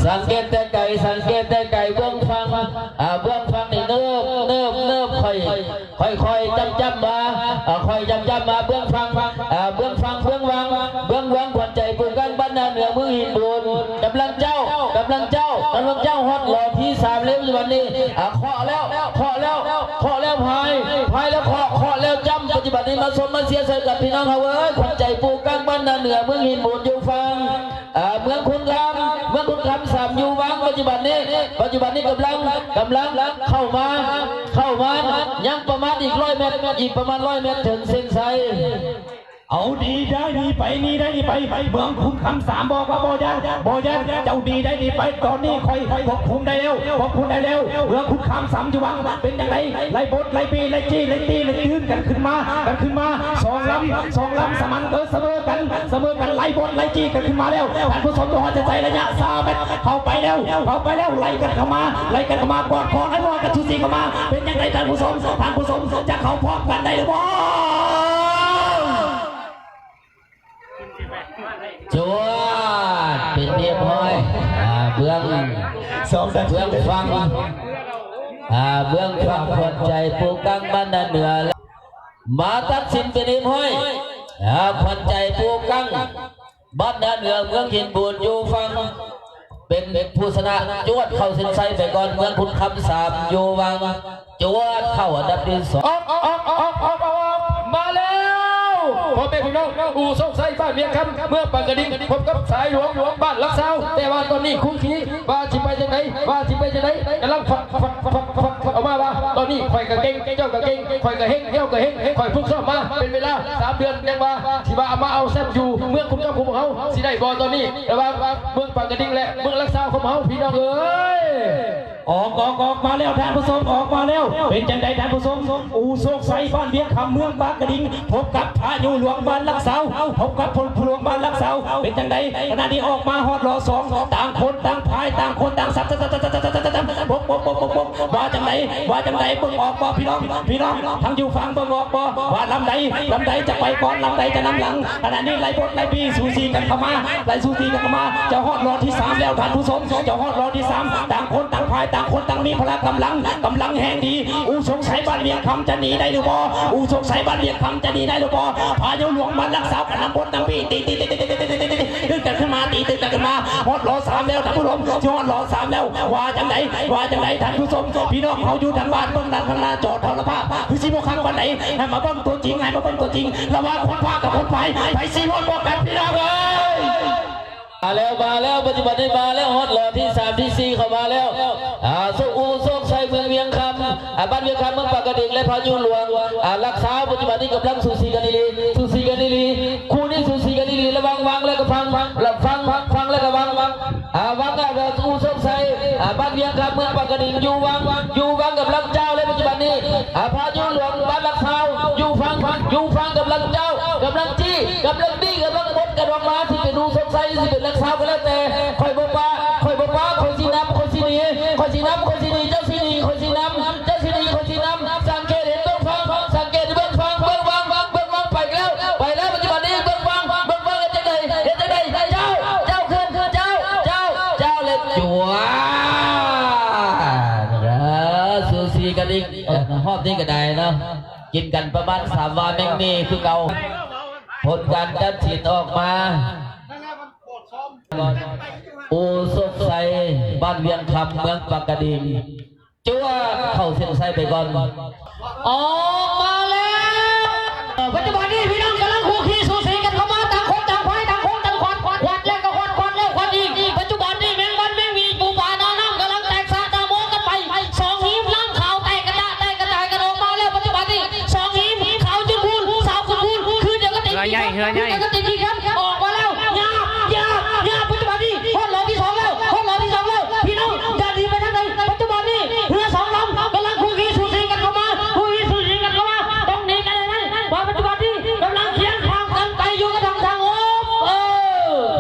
ສັງເກດແຕ່ໄກ ສັງເກດແຕ່ໄກ ເບື້ອງຝັ່ງ ອ່າ ເບື້ອງຝັ່ງນີ້ເນີບ ເນີບ ເນີບ ຄ່ອຍ ຄ່ອຍໆຈ້ຳໆມາ ເອີ ຄ່ອຍຈ້ຳໆມາ ເບື້ອງຝັ່ງ ເອີ ເບື້ອງຝັ່ງ ເບື້ອງວັງ ເບື້ອງວັງ ຂວັນໃຈພູກັງ ບ້ານນາເໜືອ ເມືອງຫີນບູນ ກຳລັງເຈົ້າ ກຳລັງເຈົ້າ ກຳລັງເຈົ້າ ຮອດລອບທີສາມແລ້ວ ປັດຈຸບັນນີ້ ເຄາະແລ້ວ ເຄາະແລ້ວ ເຄາະແລ້ວພາຍ ພາຍແລ້ວເຄາະ ເຄາະແລ້ວຈ້ຳ ປັດຈຸບັນນີ້ມາຊົມມາເຊຍໃສ່ກັບພີ່ນ້ອງເຮົາເອີຍ ຂວັນໃຈພູກັງ ບ້ານນາເໜືອ ເມືອງຫີນບູນ ຢູ່ຝັ່ງ ເອີ ເມືອງຄຸນຄຳ ເມືອງຄຸນຄຳສາມຢູ່ວັງ ປັດຈຸບັນນີ້ ປັດຈຸບັນນີ້ກຳລັງ ກຳລັງເຂົ້າມາ ເຂົ້າມາ ຍັງປະມານອີກຮ້ອຍແມັດ ອີກປະມານຮ້ອຍແມັດເຖິງເສັ້ນໄຊ. ເອົາ ໜີໄດ້ໜີໄປ ໜີໄດ້ໜີໄປ ເມືອງຄຸນຄຳສາມບອກວ່າບໍ່ຢ້ານ ບໍ່ຢ້ານ ເຈົ້າໜີໄດ້ໜີໄປ ຕອນນີ້ຂ້ອຍຄວບຄຸມໄດ້ແລ້ວ ຄວບຄຸມໄດ້ແລ້ວ ເມືອງຄຸນຄຳສາມຢູ່ວັງ ເປັນຈັ່ງໃດ? ໄລ່ບົດໄລ່ບີ້ໄລ່ຈີ້ໄລ່ຕີໄລ່ຕື້ນກັນຂຶ້ນມາ ກັນຂຶ້ນມາ ສອງລຳ ສອງລຳສະໝັນ ເອີ ສະເໝີກັນ ສະເໝີກັນ ໄລ່ບົດໄລ່ຈີ້ກັນຂຶ້ນມາແລ້ວ ທ່ານຜູ້ຊົມ ຈະຮອດຈະໄສ ໄລຍະຊາວແມັດ ເຂົ້າໄປແລ້ວ ເຂົ້າໄປແລ້ວ ໄລ່ກັນເຂົ້າມາ ໄລ່ກັນເຂົ້າມາ ກອດຄໍໄລ່ວອດກັນສູສີເຂົ້າມາ ເປັນຈັ່ງໃດທ່ານຜູ້ຊົມ ທ່ານຜູ້ຊົມ ຈະເຂົ້າພ້ອມກັນໄດ້ຫຼືບໍ່? ຈວດ ເປັນຮຽບຮ້ອຍ ອ່າ ເບື້ອງ ສອງ ເບື້ອງຝັ່ງ ອ່າ ເບື້ອງຝັ່ງ ຂວັນໃຈພູກັງ ບ້ານນາເໜືອ ມາຕັດສິນເປັນຮຽບຮ້ອຍ ອ່າ ຂວັນໃຈພູກັງ ບ້ານນາເໜືອ ເມືອງຫີນບູນ ຢູ່ຝັ່ງ ເປັນຜູ້ຊະນະ ຈວດເຂົ້າເສັ້ນໄຊໄປກ່ອນ ເມືອງຄຸນຄຳສາມ ຢູ່ວັງ ຈວດເຂົ້າອັນດັບທີສອງ ອອກ ອອກ ອອກ ອອກ ອອກ ມາແລ້ວ ພໍ່ແມ່ພີ່ນ້ອງ ອູ່ໂຊກໄຊ ບ້ານວຽງຄຳ ເມືອງປາກກະດິງ ພົບກັບສາຍຫຼວງ ບ້ານຫຼັກຊາວ. ແຕ່ວ່າຕອນນີ້ຄູຄີວ່າຊິໄປຈັ່ງໃດ ວ່າຊິໄປຈັ່ງໃດ ກຳລັງຟັກ ຟັກ ຟັກ ຟັກ ຟັກອອກມາວ່າ ຕອນນີ້ຂ້ອຍກະເກັ່ງ ເຈົ້າກະເກັ່ງ ຂ້ອຍກະເຮັງ ເຈົ້າກະເຮັງ ຂ້ອຍຝຶກຊ້ອມມາເປັນເວລາສາມເດືອນ ຍັງວ່າຊິວ່າມາເອົາແຊັມຢູ່ເມືອງຄຸນຄຳຂອງເຮົາຊິໄດ້ບໍ່? ຕອນນີ້ລະຫວ່າງເມືອງປາກກະດິງ ແລະ ເມືອງຫຼັກຊາວຂອງເຮົາ ພີ່ນ້ອງເອີຍ. ອອກ ອອກ ອອກມາແລ້ວທ່ານຜູ້ຊົມ ອອກມາແລ້ວ. ເປັນຈັ່ງໃດທ່ານຜູ້ຊົມ? ອູ່ໂຊກໄຊ ບ້ານວຽງຄຳ ເມືອງປາກກະດິງ ພົບກັບພະຍຸຫຼວງບ້ານຫຼັກຊາວ ພົບກັບພະຍຸຫຼວງບ້ານຫຼັກຊາວ. ເປັນຈັ່ງໃດ? ຂະນະນີ້ອອກມາຮອດລໍສອງ ຕ່າງຄົນຕ່າງພາຍ ຕ່າງຄົນຕ່າງສັບ ບົກ ບົກ ບົກ ບົກ ບົກ ວ່າຈັ່ງໃດ? ວ່າຈັ່ງໃດ? ເບິ່ງອອກບໍ່ພີ່ນ້ອງ? ພີ່ນ້ອງທາງຢູ່ຝັ່ງເບິ່ງອອກບໍ່? ວ່າລຳໃດ ລຳໃດຈະໄປກ່ອນ ລຳໃດຈະນຳຫຼັງ? ຂະນະນີ້ໄລ່ບົດໄລ່ບີ ສູສີກັນເຂົ້າມາ ໄລ່ສູສີກັນເຂົ້າມາ. ຈະຮອດລໍທີສາມແລ້ວທ່ານຜູ້ຊົມ ຈະຮອດລໍທີສາມ ຕ່າງຄົນຕ່າງພາຍ ຕ່າງຄົນຕ່າງມີພະລະກຳລັງ ກຳລັງແຮງດີ. ອູ່ໂຊກໄຊ ບ້ານວຽງຄຳ ຈະໜີໄດ້ຫຼືບໍ່? ອູ່ໂຊກໄຊ ບ້ານວຽງຄຳ ຈະໜີໄດ້ຫຼືບໍ່? ພະຍຸຫຼວງບ້ານຫຼັກຊາວ ກະນຳບົດນຳບີ ຕີ ຕີ ຕຶກກັນຂຶ້ນມາ ຕີ ຕຶກກັນຂຶ້ນມາ. ຮອດລໍສາມແລ້ວທ່ານຜູ້ຊົມ ຈະຮອດລໍສາມແລ້ວ. ວ່າຈັ່ງໃດ? ວ່າຈັ່ງໃດທ່ານຜູ້ຊົມ? ພີ່ນ້ອງເຮົາຢູ່ທາງບ້ານ ເບິ່ງດ້ານຂ້າງໜ້າຈໍໂທລະພາບ ຄືຊິບໍ່ຄັກປານໃດ. ໃຫ້ມາເບິ່ງຕົວຈິງ ໃຫ້ມາເບິ່ງຕົວຈິງ ລະຫວ່າງຄົນພາກກັບຄົນພາຍ ໃຜຊິຮອດບໍ່ກັນ ພີ່ນ້ອງເອີຍ? ມາແລ້ວ ມາແລ້ວ ປັດຈຸບັນນີ້ມາແລ້ວ ຮອດລໍທີສາມ ທີສີ່ ເຂົ້າມາແລ້ວ. ອ່າ ໂຊກອູ່ ໂຊກໄຊ ເມືອງວຽງຄຳ ອ່າ ບ້ານວຽງຄຳ ເມືອງປາກກະດິງ ແລະ ພະຍຸຫຼວງ ອ່າ ຫຼັກຊາວ ປັດຈຸບັນນີ້ກຳລັງສູສີກັນອີ່ຫຼີ ສູສີກັນອີ່ຫຼີ. ຄູ່ນີ້ສູສີກັນອີ່ຫຼີ ລະຫວ່າງວັງ ແລະ ກະວັງ ລະວັງ ວັງ ແລະ ກະວັງ ວັງ ອ່າ ວັງ ອ່າ ອູ່ ໂຊກໄຊ ອ່າ ບ້ານວຽງຄຳ ເມືອງປາກກະດິງ ຢູ່ວັງ ຢູ່ວັງ ກຳລັງຈ້າວ ແລະ ປັດຈຸບັນນີ້ ອ່າ ພະຍຸຫຼວງ ບ້ານຫຼັກຊາວ ຢູ່ຝັ່ງ ຢູ່ຝັ່ງ ກຳລັງຈ້າວ ກຳລັງຈີ້ ກຳລັງດີ ກຳລັງບົດກັນອອກມາ ຊິເປັນອູ່ ໂຊກໄຊ ຊິເປັນຫຼັກຊາວ ກໍແລ້ວແຕ່. ຂ້ອຍບໍ່ປະ ຂ້ອຍບໍ່ປະ ຂ້ອຍຊິນຳ ຂ້ອຍຊິໜີ ຂ້ອຍຊິນຳ ຂ້ອຍຊິໜີ ເຈົ້າຊິໜີ ຂ້ອຍຊິນຳ ເຈົ້າຊິໜີ ຂ້ອຍຊິນຳ. ສັງເກດເຫັນເບື້ອງຝັ່ງ ສັງເກດເບິ່ງຝັ່ງ ເບິ່ງວັງ ເບິ່ງວັງ ໄປແລ້ວ ໄປແລ້ວ ປັດຈຸບັນນີ້ ເບິ່ງວັງ ເບິ່ງວັງ ເຮັດຈັ່ງໃດ ເຮັດຈັ່ງໃດ? ເຈົ້າ ເຈົ້າຂຶ້ນ ເຈົ້າ ເຈົ້າ ເຈົ້າ ແລະ ຈົວດ. ເອີ ສູສີກັນອີກ ຮອບນີ້ກະໄດ້ເນາະ ກິນກັນປະມານສາມວາແມງໝີ່ຄືເກົ່າ. ຜົນການຕັດສິນອອກມາ ອູ່ ໂຊກໄຊ ບ້ານວຽງຄຳ ເມືອງປາກກະດິງ ຈົວດ ເຂົ້າເສັ້ນໄຊໄປກ່ອນ. ອອກມາແລ້ວ ປັດຈຸບັນນີ້ພີ່ນ້ອງກຳລັງຄູ່ຄີສູສີກັນເຂົ້າມາ ຕ່າງຄົນຕ່າງພາຍ ຕ່າງຄົນຕ່າງຂວັດ ຂວັດແລ້ວກະຂວັດ ຂວັດແລ້ວຂວັດອີກ. ປັດຈຸບັນນີ້ແມງວັນແມງໝີ່ ປູປາ ນາງນ້ຳກຳລັງແຕກສະຕາໂມກັນໄປ ສອງຮີມລ້າງຂາວ ແຕກກະຈະ ແຕກກະຈາຍກັນອອກມາແລ້ວ. ປັດຈຸບັນນີ້ສອງຮີມ ຂາວຈົນຄູນ ຂາວຈົນຄູນ ຄືດຽວກັນຕິດ ເຮືອໃຫຍ່ ເຮືອໃຫຍ່ ຄືດຽວກັນຕິດອີກແລ້ວ. ອອກມາແລ້ວ ຫຍາບ ຫຍາບ ຫຍາບ ປັດຈຸບັນນີ້ຮອດລໍທີສອງແລ້ວ ຮອດລໍທີສອງແລ້ວ ພີ່ນ້ອງ ຢ່າໜີໄປທາງໃດ. ປັດຈຸບັນນີ້ເຮືອສອງລຳກຳລັງຄູ່ຄີສູສີກັນເຂົ້າມາ ຄູ່ຄີສູສີກັນເຂົ້າມາ ຕ້ອງໜີກັນໃຫ້ໄວ ເພາະວ່າປັດຈຸບັນນີ້ກຳລັງຄຽງຂ້າງກັນໄປຢູ່ກັບທາງທາງໂອບ. ເອີ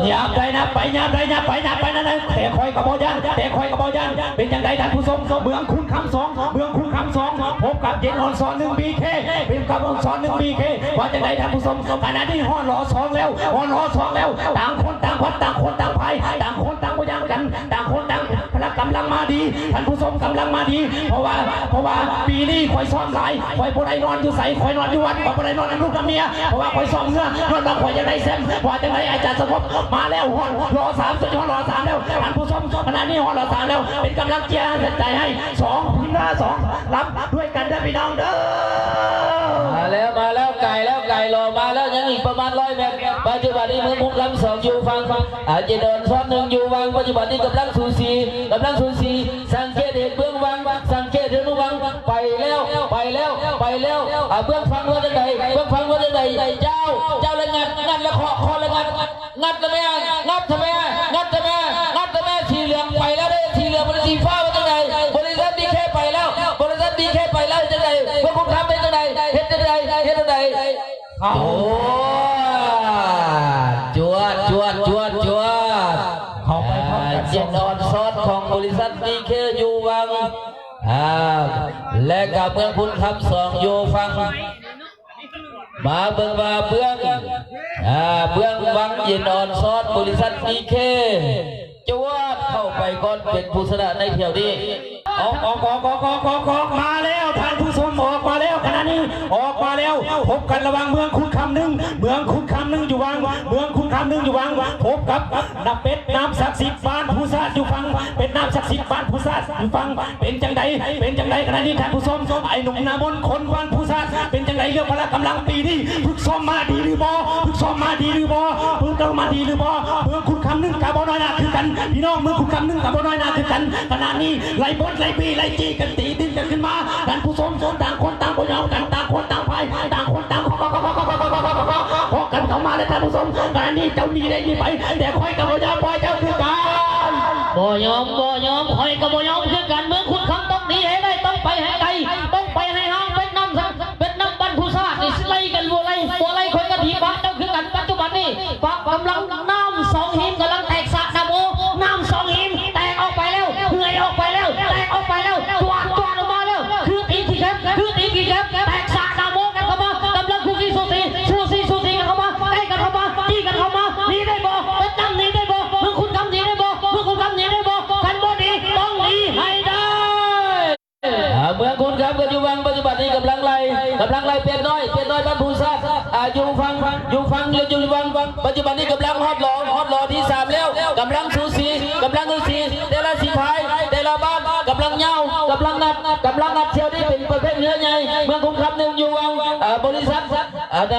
ຫຍາບໄດ້ນະ ໄປ ຫຍາບໄດ້ ຫຍາບໄປ ຫຍາບໄປນະ ແຕ່ຂ້ອຍກະບໍ່ຢ້ານ ແຕ່ຂ້ອຍກະບໍ່ຢ້ານ. ເປັນຈັ່ງໃດທ່ານຜູ້ຊົມ? ເມືອງຄຸນຄຳສອງ ເມືອງຄຸນຄຳສອງ ພົບກັບເຢັນອອນຊອນໜຶ່ງ ບີເຄ ເປັນກັບອອນຊອນໜຶ່ງ ບີເຄ. ວ່າຈັ່ງໃດທ່ານຜູ້ຊົມ? ຂະນະນີ້ຮອດລໍສອງແລ້ວ ຮອດລໍສອງແລ້ວ ຕ່າງຄົນຕ່າງພັດ ຕ່າງຄົນຕ່າງພາຍ ຕ່າງຄົນຕ່າງບໍ່ຢ່າງກັນ ຕ່າງຄົນຕ່າງພະລະກຳລັງມາດີ ທ່ານຜູ້ຊົມ ກຳລັງມາດີ. ເພາະວ່າ ເພາະວ່າປີນີ້ຂ້ອຍຊ້ອມຫຼາຍ ຂ້ອຍບໍ່ໄດ້ນອນຢູ່ໃສ ຂ້ອຍນອນຢູ່ວັດ ຂ້ອຍບໍ່ໄດ້ນອນນຳລູກນຳເມຍ ເພາະວ່າຂ້ອຍຊ້ອມເມືອ ຍ້ອນວ່າຂ້ອຍຢາກໄດ້ແຊ້ມ. ວ່າຈັ່ງໃດອາຈານສະພົບ? ມາແລ້ວ ຮອດລໍສາມ ສຸດຍອດລໍສາມແລ້ວ ທ່ານຜູ້ຊົມ. ຂະນະນີ້ຮອດລໍສາມແລ້ວ ເປັນກຳລັງເຊຍໃຫ້ແຮງໃຈໃຫ້ສອງທີມງານສອງລຳດ້ວຍກັນເດີພີ່ນ້ອງເດີ. ມາແລ້ວ ມາແລ້ວ ໄກແລ້ວ ໄກລໍມາແລ້ວ ຍັງອີກປະມານຮ້ອຍແມັດ. ປັດຈຸບັນນີ້ເມືອງຄຸນຄຳສອງຢູ່ຝັ່ງ ອາ ເຢັນອອນຊອນໜຶ່ງຢູ່ວັງ ປັດຈຸບັນນີ້ກຳລັງສູສີ ກຳລັງສູສີ. ສັງເກດເຫັນເບື້ອງວັງ ສັງເກດເຫັນເບື້ອງວັງ ໄປແລ້ວ ໄປແລ້ວ ໄປແລ້ວ. ອາ ເບື້ອງຝັ່ງວ່າຈັ່ງໃດ? ເບື້ອງຝັ່ງວ່າຈັ່ງໃດ? ເຈົ້າ ເຈົ້າລະງັດ ງັດລະເຄາະ ເຄາະລະງັດ ງັດລະແມ່ ງັດທະແມ່ ງັດທະແມ່ ງັດທະແມ່. ສີເຫຼືອງໄປແລ້ວເດ້ ສີເຫຼືອງ ບໍລິສັດສີຟ້າວ່າຈັ່ງໃດ? ບໍລິສັດບີເຄໄປແລ້ວ ບໍລິສັດບີເຄໄປແລ້ວ ເຮັດຈັ່ງໃດ? ເມືອງຄຸນຄຳເຮັດຈັ່ງໃດ? ເຮັດຈັ່ງໃດ? ເຮັດຈັ່ງໃດ? ໂອ້ ຈວດ ຈວດ ຈວດ ຈວດ ເຂົ້າໄປພ້ອມກັນ. ເຈັນອອນຊອນຂອງບໍລິສັດບີເຄຢູ່ວັງ ອ່າ ແລະກະເມືອງຄຸນຄຳສອງຢູ່ຝັ່ງ. ມາເບິ່ງວ່າເບື້ອງ ອ່າ ເບື້ອງວັງເຢັນອອນຊອນ ບໍລິສັດບີເຄ ຈວດເຂົ້າໄປກ່ອນ ເປັນຜູ້ຊະນະໃນຖ້ຽວນີ້. ອອກ ອອກ ອອກ ອອກ ອອກ ອອກ ອອກ ມາແລ້ວທ່ານຜູ້ຊົມ ອອກມາແລ້ວ. ຂະນະນີ້ອອກມາແລ້ວ ພົບກັນລະຫວ່າງເມືອງຄຸນຄຳໜຶ່ງ ເມືອງຄຸນຄຳໜຶ່ງຢູ່ວັງ ເມືອງຄຸນຄ ໜຶ່ງຢູ່ວັງ ພົບກັບນາເປັດນ້ຳສັກສິດບ້ານພູຊາດຢູ່ຝັ່ງ ເປັດນ້ຳສັກສິດບ້ານພູຊາດຢູ່ຝັ່ງ ເປັນຈັ່ງໃດ ເປັນຈັ່ງໃດຂະນະນີ້ທ່ານຜູ້ຊົມ ໄອ້ໜຸ່ມໜ້າມົນຄົນບ້ານພູຊາດ ເປັນຈັ່ງໃດເລື່ອງພະລະກຳລັງປີນີ້ ຝຶກຊ້ອມມາດີຫຼືບໍ່ ຝຶກຊ້ອມມາດີຫຼືບໍ່ ຝຶກຊ້ອມມາດີຫຼືບໍ່ ເມືອງຄຸນຄຳໜຶ່ງກະບໍ່ນ້ອຍໜ້າຄືກັນ ພີ່ນ້ອງເມືອງຄຸນຄຳໜຶ່ງກະບໍ່ນ້ອຍໜ້າຄືກັນ ຂະນະນີ້ໄລ່ບົດໄລ່ບີໄລ່ຈີ້ກັນ ຕີດິນກັນຂຶ້ນມາ ທ່ານຜູ້ຊົມ ຕ່າງຄົນຕ່າງບໍ່ຍອມກັນ ຕ່າງຄົນຕ່າງພ່າຍ ຕ່າງຄົນຕ່າງ ເພາະກັນເຂົ້າມາແລ້ວທ່ານຜູ້ຊົມ ອັນນີ້ເຈົ້າໜີໄດ້ໜີໄປ ແຕ່ຂ້ອຍກໍບໍ່ຍອມປ່ອຍເຈົ້າຄືກັນ. ບໍ່ຍອມ ບໍ່ຍອມ ຂ້ອຍກໍບໍ່ຍອມຄືກັນ ເມືອງຄຸນຄຳຕ້ອງໜີໃຫ້ໄດ້ ຕ້ອງໄປໃຫ້ໄກ ຕ້ອງໄປໃຫ້ຫ່າງ ເປັດນ້ຳ ເປັດນ້ຳບ້ານພູຊາດນີ້ຊິໄລ່ກັນບໍ່ໄລ່ ບໍ່ໄລ່ ຂ້ອຍກໍຖີບປະເຈົ້າຄືກັນ ປັດຈຸບັນນີ້ ປະກຳລັງ ນ້ຳສອງຫີມກຳລັງແຕກສະນະໂມ ນ້ຳສອງຫີມແຕກອອກໄປແລ້ວ ເຮືອຍອອກໄປແລ້ວ ແຕກອອກໄປແລ້ວ ຈວດ ຈວດອອກມາແລ້ວ ຄືຕີນຂີ້ແຄບ ຄືຕີນຂີ້ແຄບ ແຕກສະນະໂມກັນເຂົ້າມາ ກຳລັງຄູ່ຄີສູສີ ສູສີ ສູສີກັນເຂົ້າມາ ໃກ້ກັນເຂົ້າມາ ຕີກັນເຂົ້າມາ ໜີໄດ້ບໍ່ ເປັດນ້ຳໜີໄດ້ບໍ່ ເມືອງຄຸນຄຳໜີໄດ້ບໍ່ ເມືອງຄຸນຄຳໜີໄດ້ບໍ່ ຄັນບໍ່ໜີ ຕ້ອງໜີໃຫ້ໄດ້. ເມືອງຄຸນຄຳກັບຢູ່ວັງ ປັດຈຸບັນນີ້ກຳລັງໄລ່ ກຳລັງໄລ່ເປັດນ້ອຍ ເປັດນ້ອຍບ້ານພູຊາດ ອ່າ ຢູ່ຝັ່ງ ຢູ່ຝັ່ງ ຢູ່ວັງ ປັດຈຸບັນນີ້ກຳລັງຮອດຫຼໍ ຮອດຫຼໍທີສາມແລ້ວ ກຳລັງສູສີ ກຳລັງສູສີ ແຕ່ລະສີພາຍ ແຕ່ລະບ້ານກຳລັງຍາວ ກຳລັງນັດ ກຳລັງນັດ ຖ້ຽວນີ້ເປັນປະເພດເຮືອໃຫຍ່ ເມືອງຄຸນຄຳໜຶ່ງຢູ່ວັງ ອ່າ ບໍລິສັດ ອັນ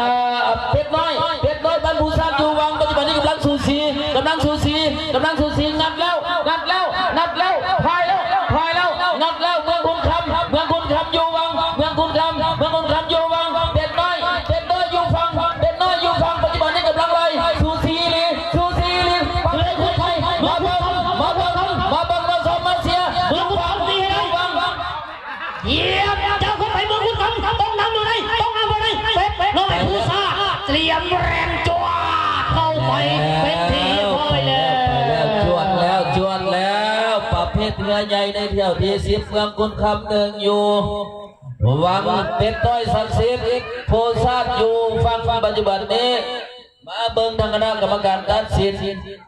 ເປັດນ້ອຍ ເປັດນ້ອຍບ້ານພູຊາດຢູ່ວັງ ປັດຈຸບັນນີ້ກຳລັງສູສີ ກຳລັງສູສີ ກຳລັງສູສີ ນັດແລ້ວ ນັດແລ້ວ ນັດແລ້ວ ພາຍແລ້ວ ພາຍແລ້ວ ນັດແລ້ວ ເມືອງຄຸນຄຳ ເມືອງຄຸນຄຳຢູ່ວັງ ເມືອງຄຸນຄຳ ເມືອງຄຸນຄຳຢູ່ວັງ ເປັດນ້ອຍ ເປັດນ້ອຍຢູ່ຝັ່ງ ເປັດນ້ອຍຢູ່ຝັ່ງ ປັດຈຸບັນນີ້ກຳລັງໄລ່ ສູສີອີ່ຫຼີ ສູສີອີ່ຫຼີ ເມືອງຄຸນຄຳ ມາເບິ່ງ ມາເບິ່ງ ມາເບິ່ງ ມາຊົມ ມາເຊຍ ເມືອງຄຸນຄຳຢູ່ວັງ ຢ້ຽມ ເຈົ້າເຂົ້າໄປເມືອງຄຸນຄຳ ຕ້ອງນຳຢູ່ໃດ ຕ້ອງນຳຢູ່ໃດ ເປັດນ້ອຍພູຊາດ ຕຽມແລ່ນຈວດເຂົ້າໄປເປັນທີ່ຮຽບຮ້ອຍແລ້ວ ຈວດແລ້ວ ຈວດແລ້ວ ປະເພດເຮືອໃຫຍ່ໃນຖ້ຽວທີສິບ ເມືອງຄຸນຄຳໜຶ່ງຢູ່ວັງ ເປັດນ້ອຍສັກສິດ ພູຊາດຢູ່ຝັ່ງ ປັດຈຸບັນນີ້ ມາເບິ່ງທາງຄະນະກຳມະການຕັດສິນ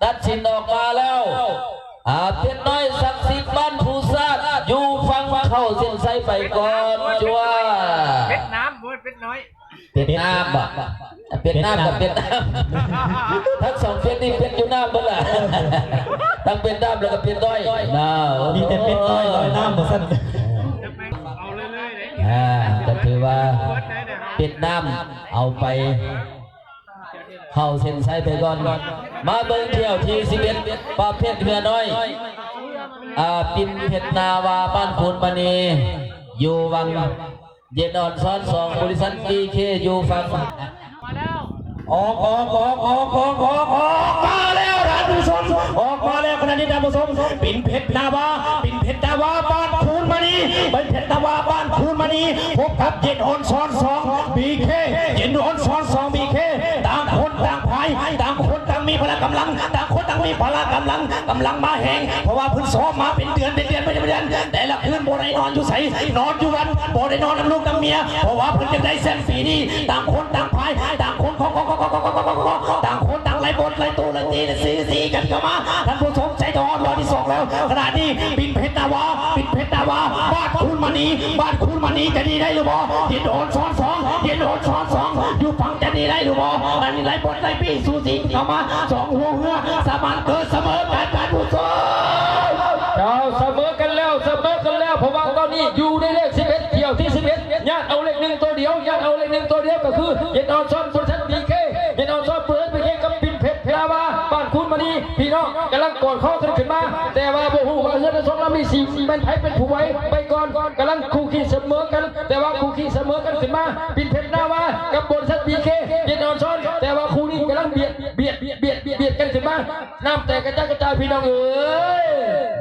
ຕັດສິນອອກມາແລ້ວ ອາ ເປັດນ້ອຍສັກສິດບ້ານພູຊາດ ຢູ່ຝັ່ງເຂົ້າເສັ້ນໄຊໄປກ່ອນ ຈວດ ເປັດນ້ຳ ບໍ່ແມ່ນເປັດນ້ອຍ ເປັດນ້ຳບໍ ເປັດນ້ຳກັບເປັດນ້ຳ ທັງສອງເປັດນີ້ເປັດຢູ່ນ້ຳເບິດລະ ທັງເປັດນ້ຳແລ້ວກໍເປັດນ້ອຍ ມີແຕ່ເປັດນ້ອຍລອຍນ້ຳວ່າຊັ້ນ ເອົາເລື້ອຍໆເດ້ ອ່າ ກໍຖືວ່າເປັດນ້ຳເອົາໄປ ເຂົ້າເສັ້ນໄຊໄປກ່ອນ ມາເບິ່ງຖ້ຽວທີສິບເອັດ ປະເພດເຮືອນ້ອຍ ອາ ປິ່ນເພັດນາວາ ບ້ານຄູນມະນີ ຢູ່ວັງ ເຢັນອອນຊອນສອງ ບໍລິສັດ ບີເຄ ຢູ່ຝັ່ງ ອອກ ອອກ ອອກ ມາແລ້ວທ່ານຜູ້ຊົມ ອອກມາແລ້ວຂະນະນີ້ທ່ານຜູ້ຊົມ ປິ່ນເພັດນາວາ ປິ່ນເພັດນາວາ ບ້ານຄູນມະນີ ປິ່ນເພັດນາວາ ບ້ານຄູນມະນີ ພົບກັບເຢັນອອນຊອນສອງ ບີເຄ ເຢັນອອນຊອນສອງ ບີເຄ ຕ່າງຄົນຕ່າງພ່າຍ ຕ່າງຄົນຕ່າງມີພະລະກຳລັງ ຕ່າງຄົນຕ່າງມີພະລະກຳລັງ ກຳລັງມາແຮງ ເພາະວ່າເພິ່ນຊ້ອມມາເປັນເດືອນ ເປັນເດືອນ ເປັນເດືອນ ແຕ່ລະຄືນບໍ່ໄດ້ນອນຢູ່ໃສ ນອນຢູ່ວັດ ບໍ່ໄດ້ນອນນຳລູກນຳເມຍ ເພາະວ່າເພິ່ນຢາກໄດ້ແຊ້ມປີນີ້ ຕ່າງຄົນຕ່າງພ່າຍ ຕ່າງຄົນ ຕ່າງຄົນຕ່າງໄລ່ບົດໄລ່ໂຕໄລ່ຕີ ໄລ່ສີ ສີກັນເຂົ້າມາ ທ່ານຜູ້ຊົມ ໃກ້ຈະຮອດລອບທີສອງແລ້ວ ຂະນະນີ້ ປິ່ນເພັດນາວາ ປິ່ນເພັດນາວາ ບ້ານຄູນມະນີ ບ້ານຄູນມະນີ ຈະໜີໄດ້ຫຼືບໍ່ ເຢັນອອນຊອນສອງ ເຢັນອອນຊອນສອງ ຢູ່ຝັ່ງຈະໜີໄດ້ຫຼືບໍ່ ອັນນີ້ໄລ່ບົດໄລ່ບີ ສູສີເຂົ້າມາ ສອງຫົວເຮືອ ສາມາດເກີດສະເໝີກັນ ທ່ານຜູ້ຊົມ ເຈົ້າ ສະເໝີກັນແລ້ວ ສະເໝີກັນແລ້ວ ເພາະວ່າຕອນນີ້ຢູ່ໃນເລກສິບເອັດ ຖ້ຽວທີສິບເອັດ ຍາດເອົາເລກໜຶ່ງໂຕດຽວ ຍາດເອົາເລກໜຶ່ງໂຕດຽວ ກໍຄື ເຢັນອອນຊອນ ບໍລິສັດ ບີເຄ ເຢັນອອນຊອນ ບໍລິສັດ ບີເຄ ກັບປິ່ນເພັດນາວາ ບ້ານຄູນມະນີ ພີ່ນ້ອງກຳລັງກອດຄໍກັນຂຶ້ນມາ ແຕ່ວ່າບໍ່ຮູ້ວ່າເຮືອທັງສອງລຳນີ້ຊິແມ່ນໃຜເປັນຜູ້ໄຫວໄປກ່ອນ ກຳລັງຄູ່ຄີສະເໝີກັນ ແຕ່ວ່າຄູ່ຄີສະເໝີກັນຂຶ້ນມາ ປິ່ນເພັດນາວາ ກັບ ບໍລິສັດ ບີເຄ ເຢັນອອນຊອນ ແຕ່ວ່າຄູ່ນີ້ກຳລັງບຽດ ບຽດ ບຽດ ບຽດ ບຽດກັນຂຶ້ນມາ ນ້ຳແຕກກະຈັດກະຈາຍ ພີ່ນ້ອງເອີຍ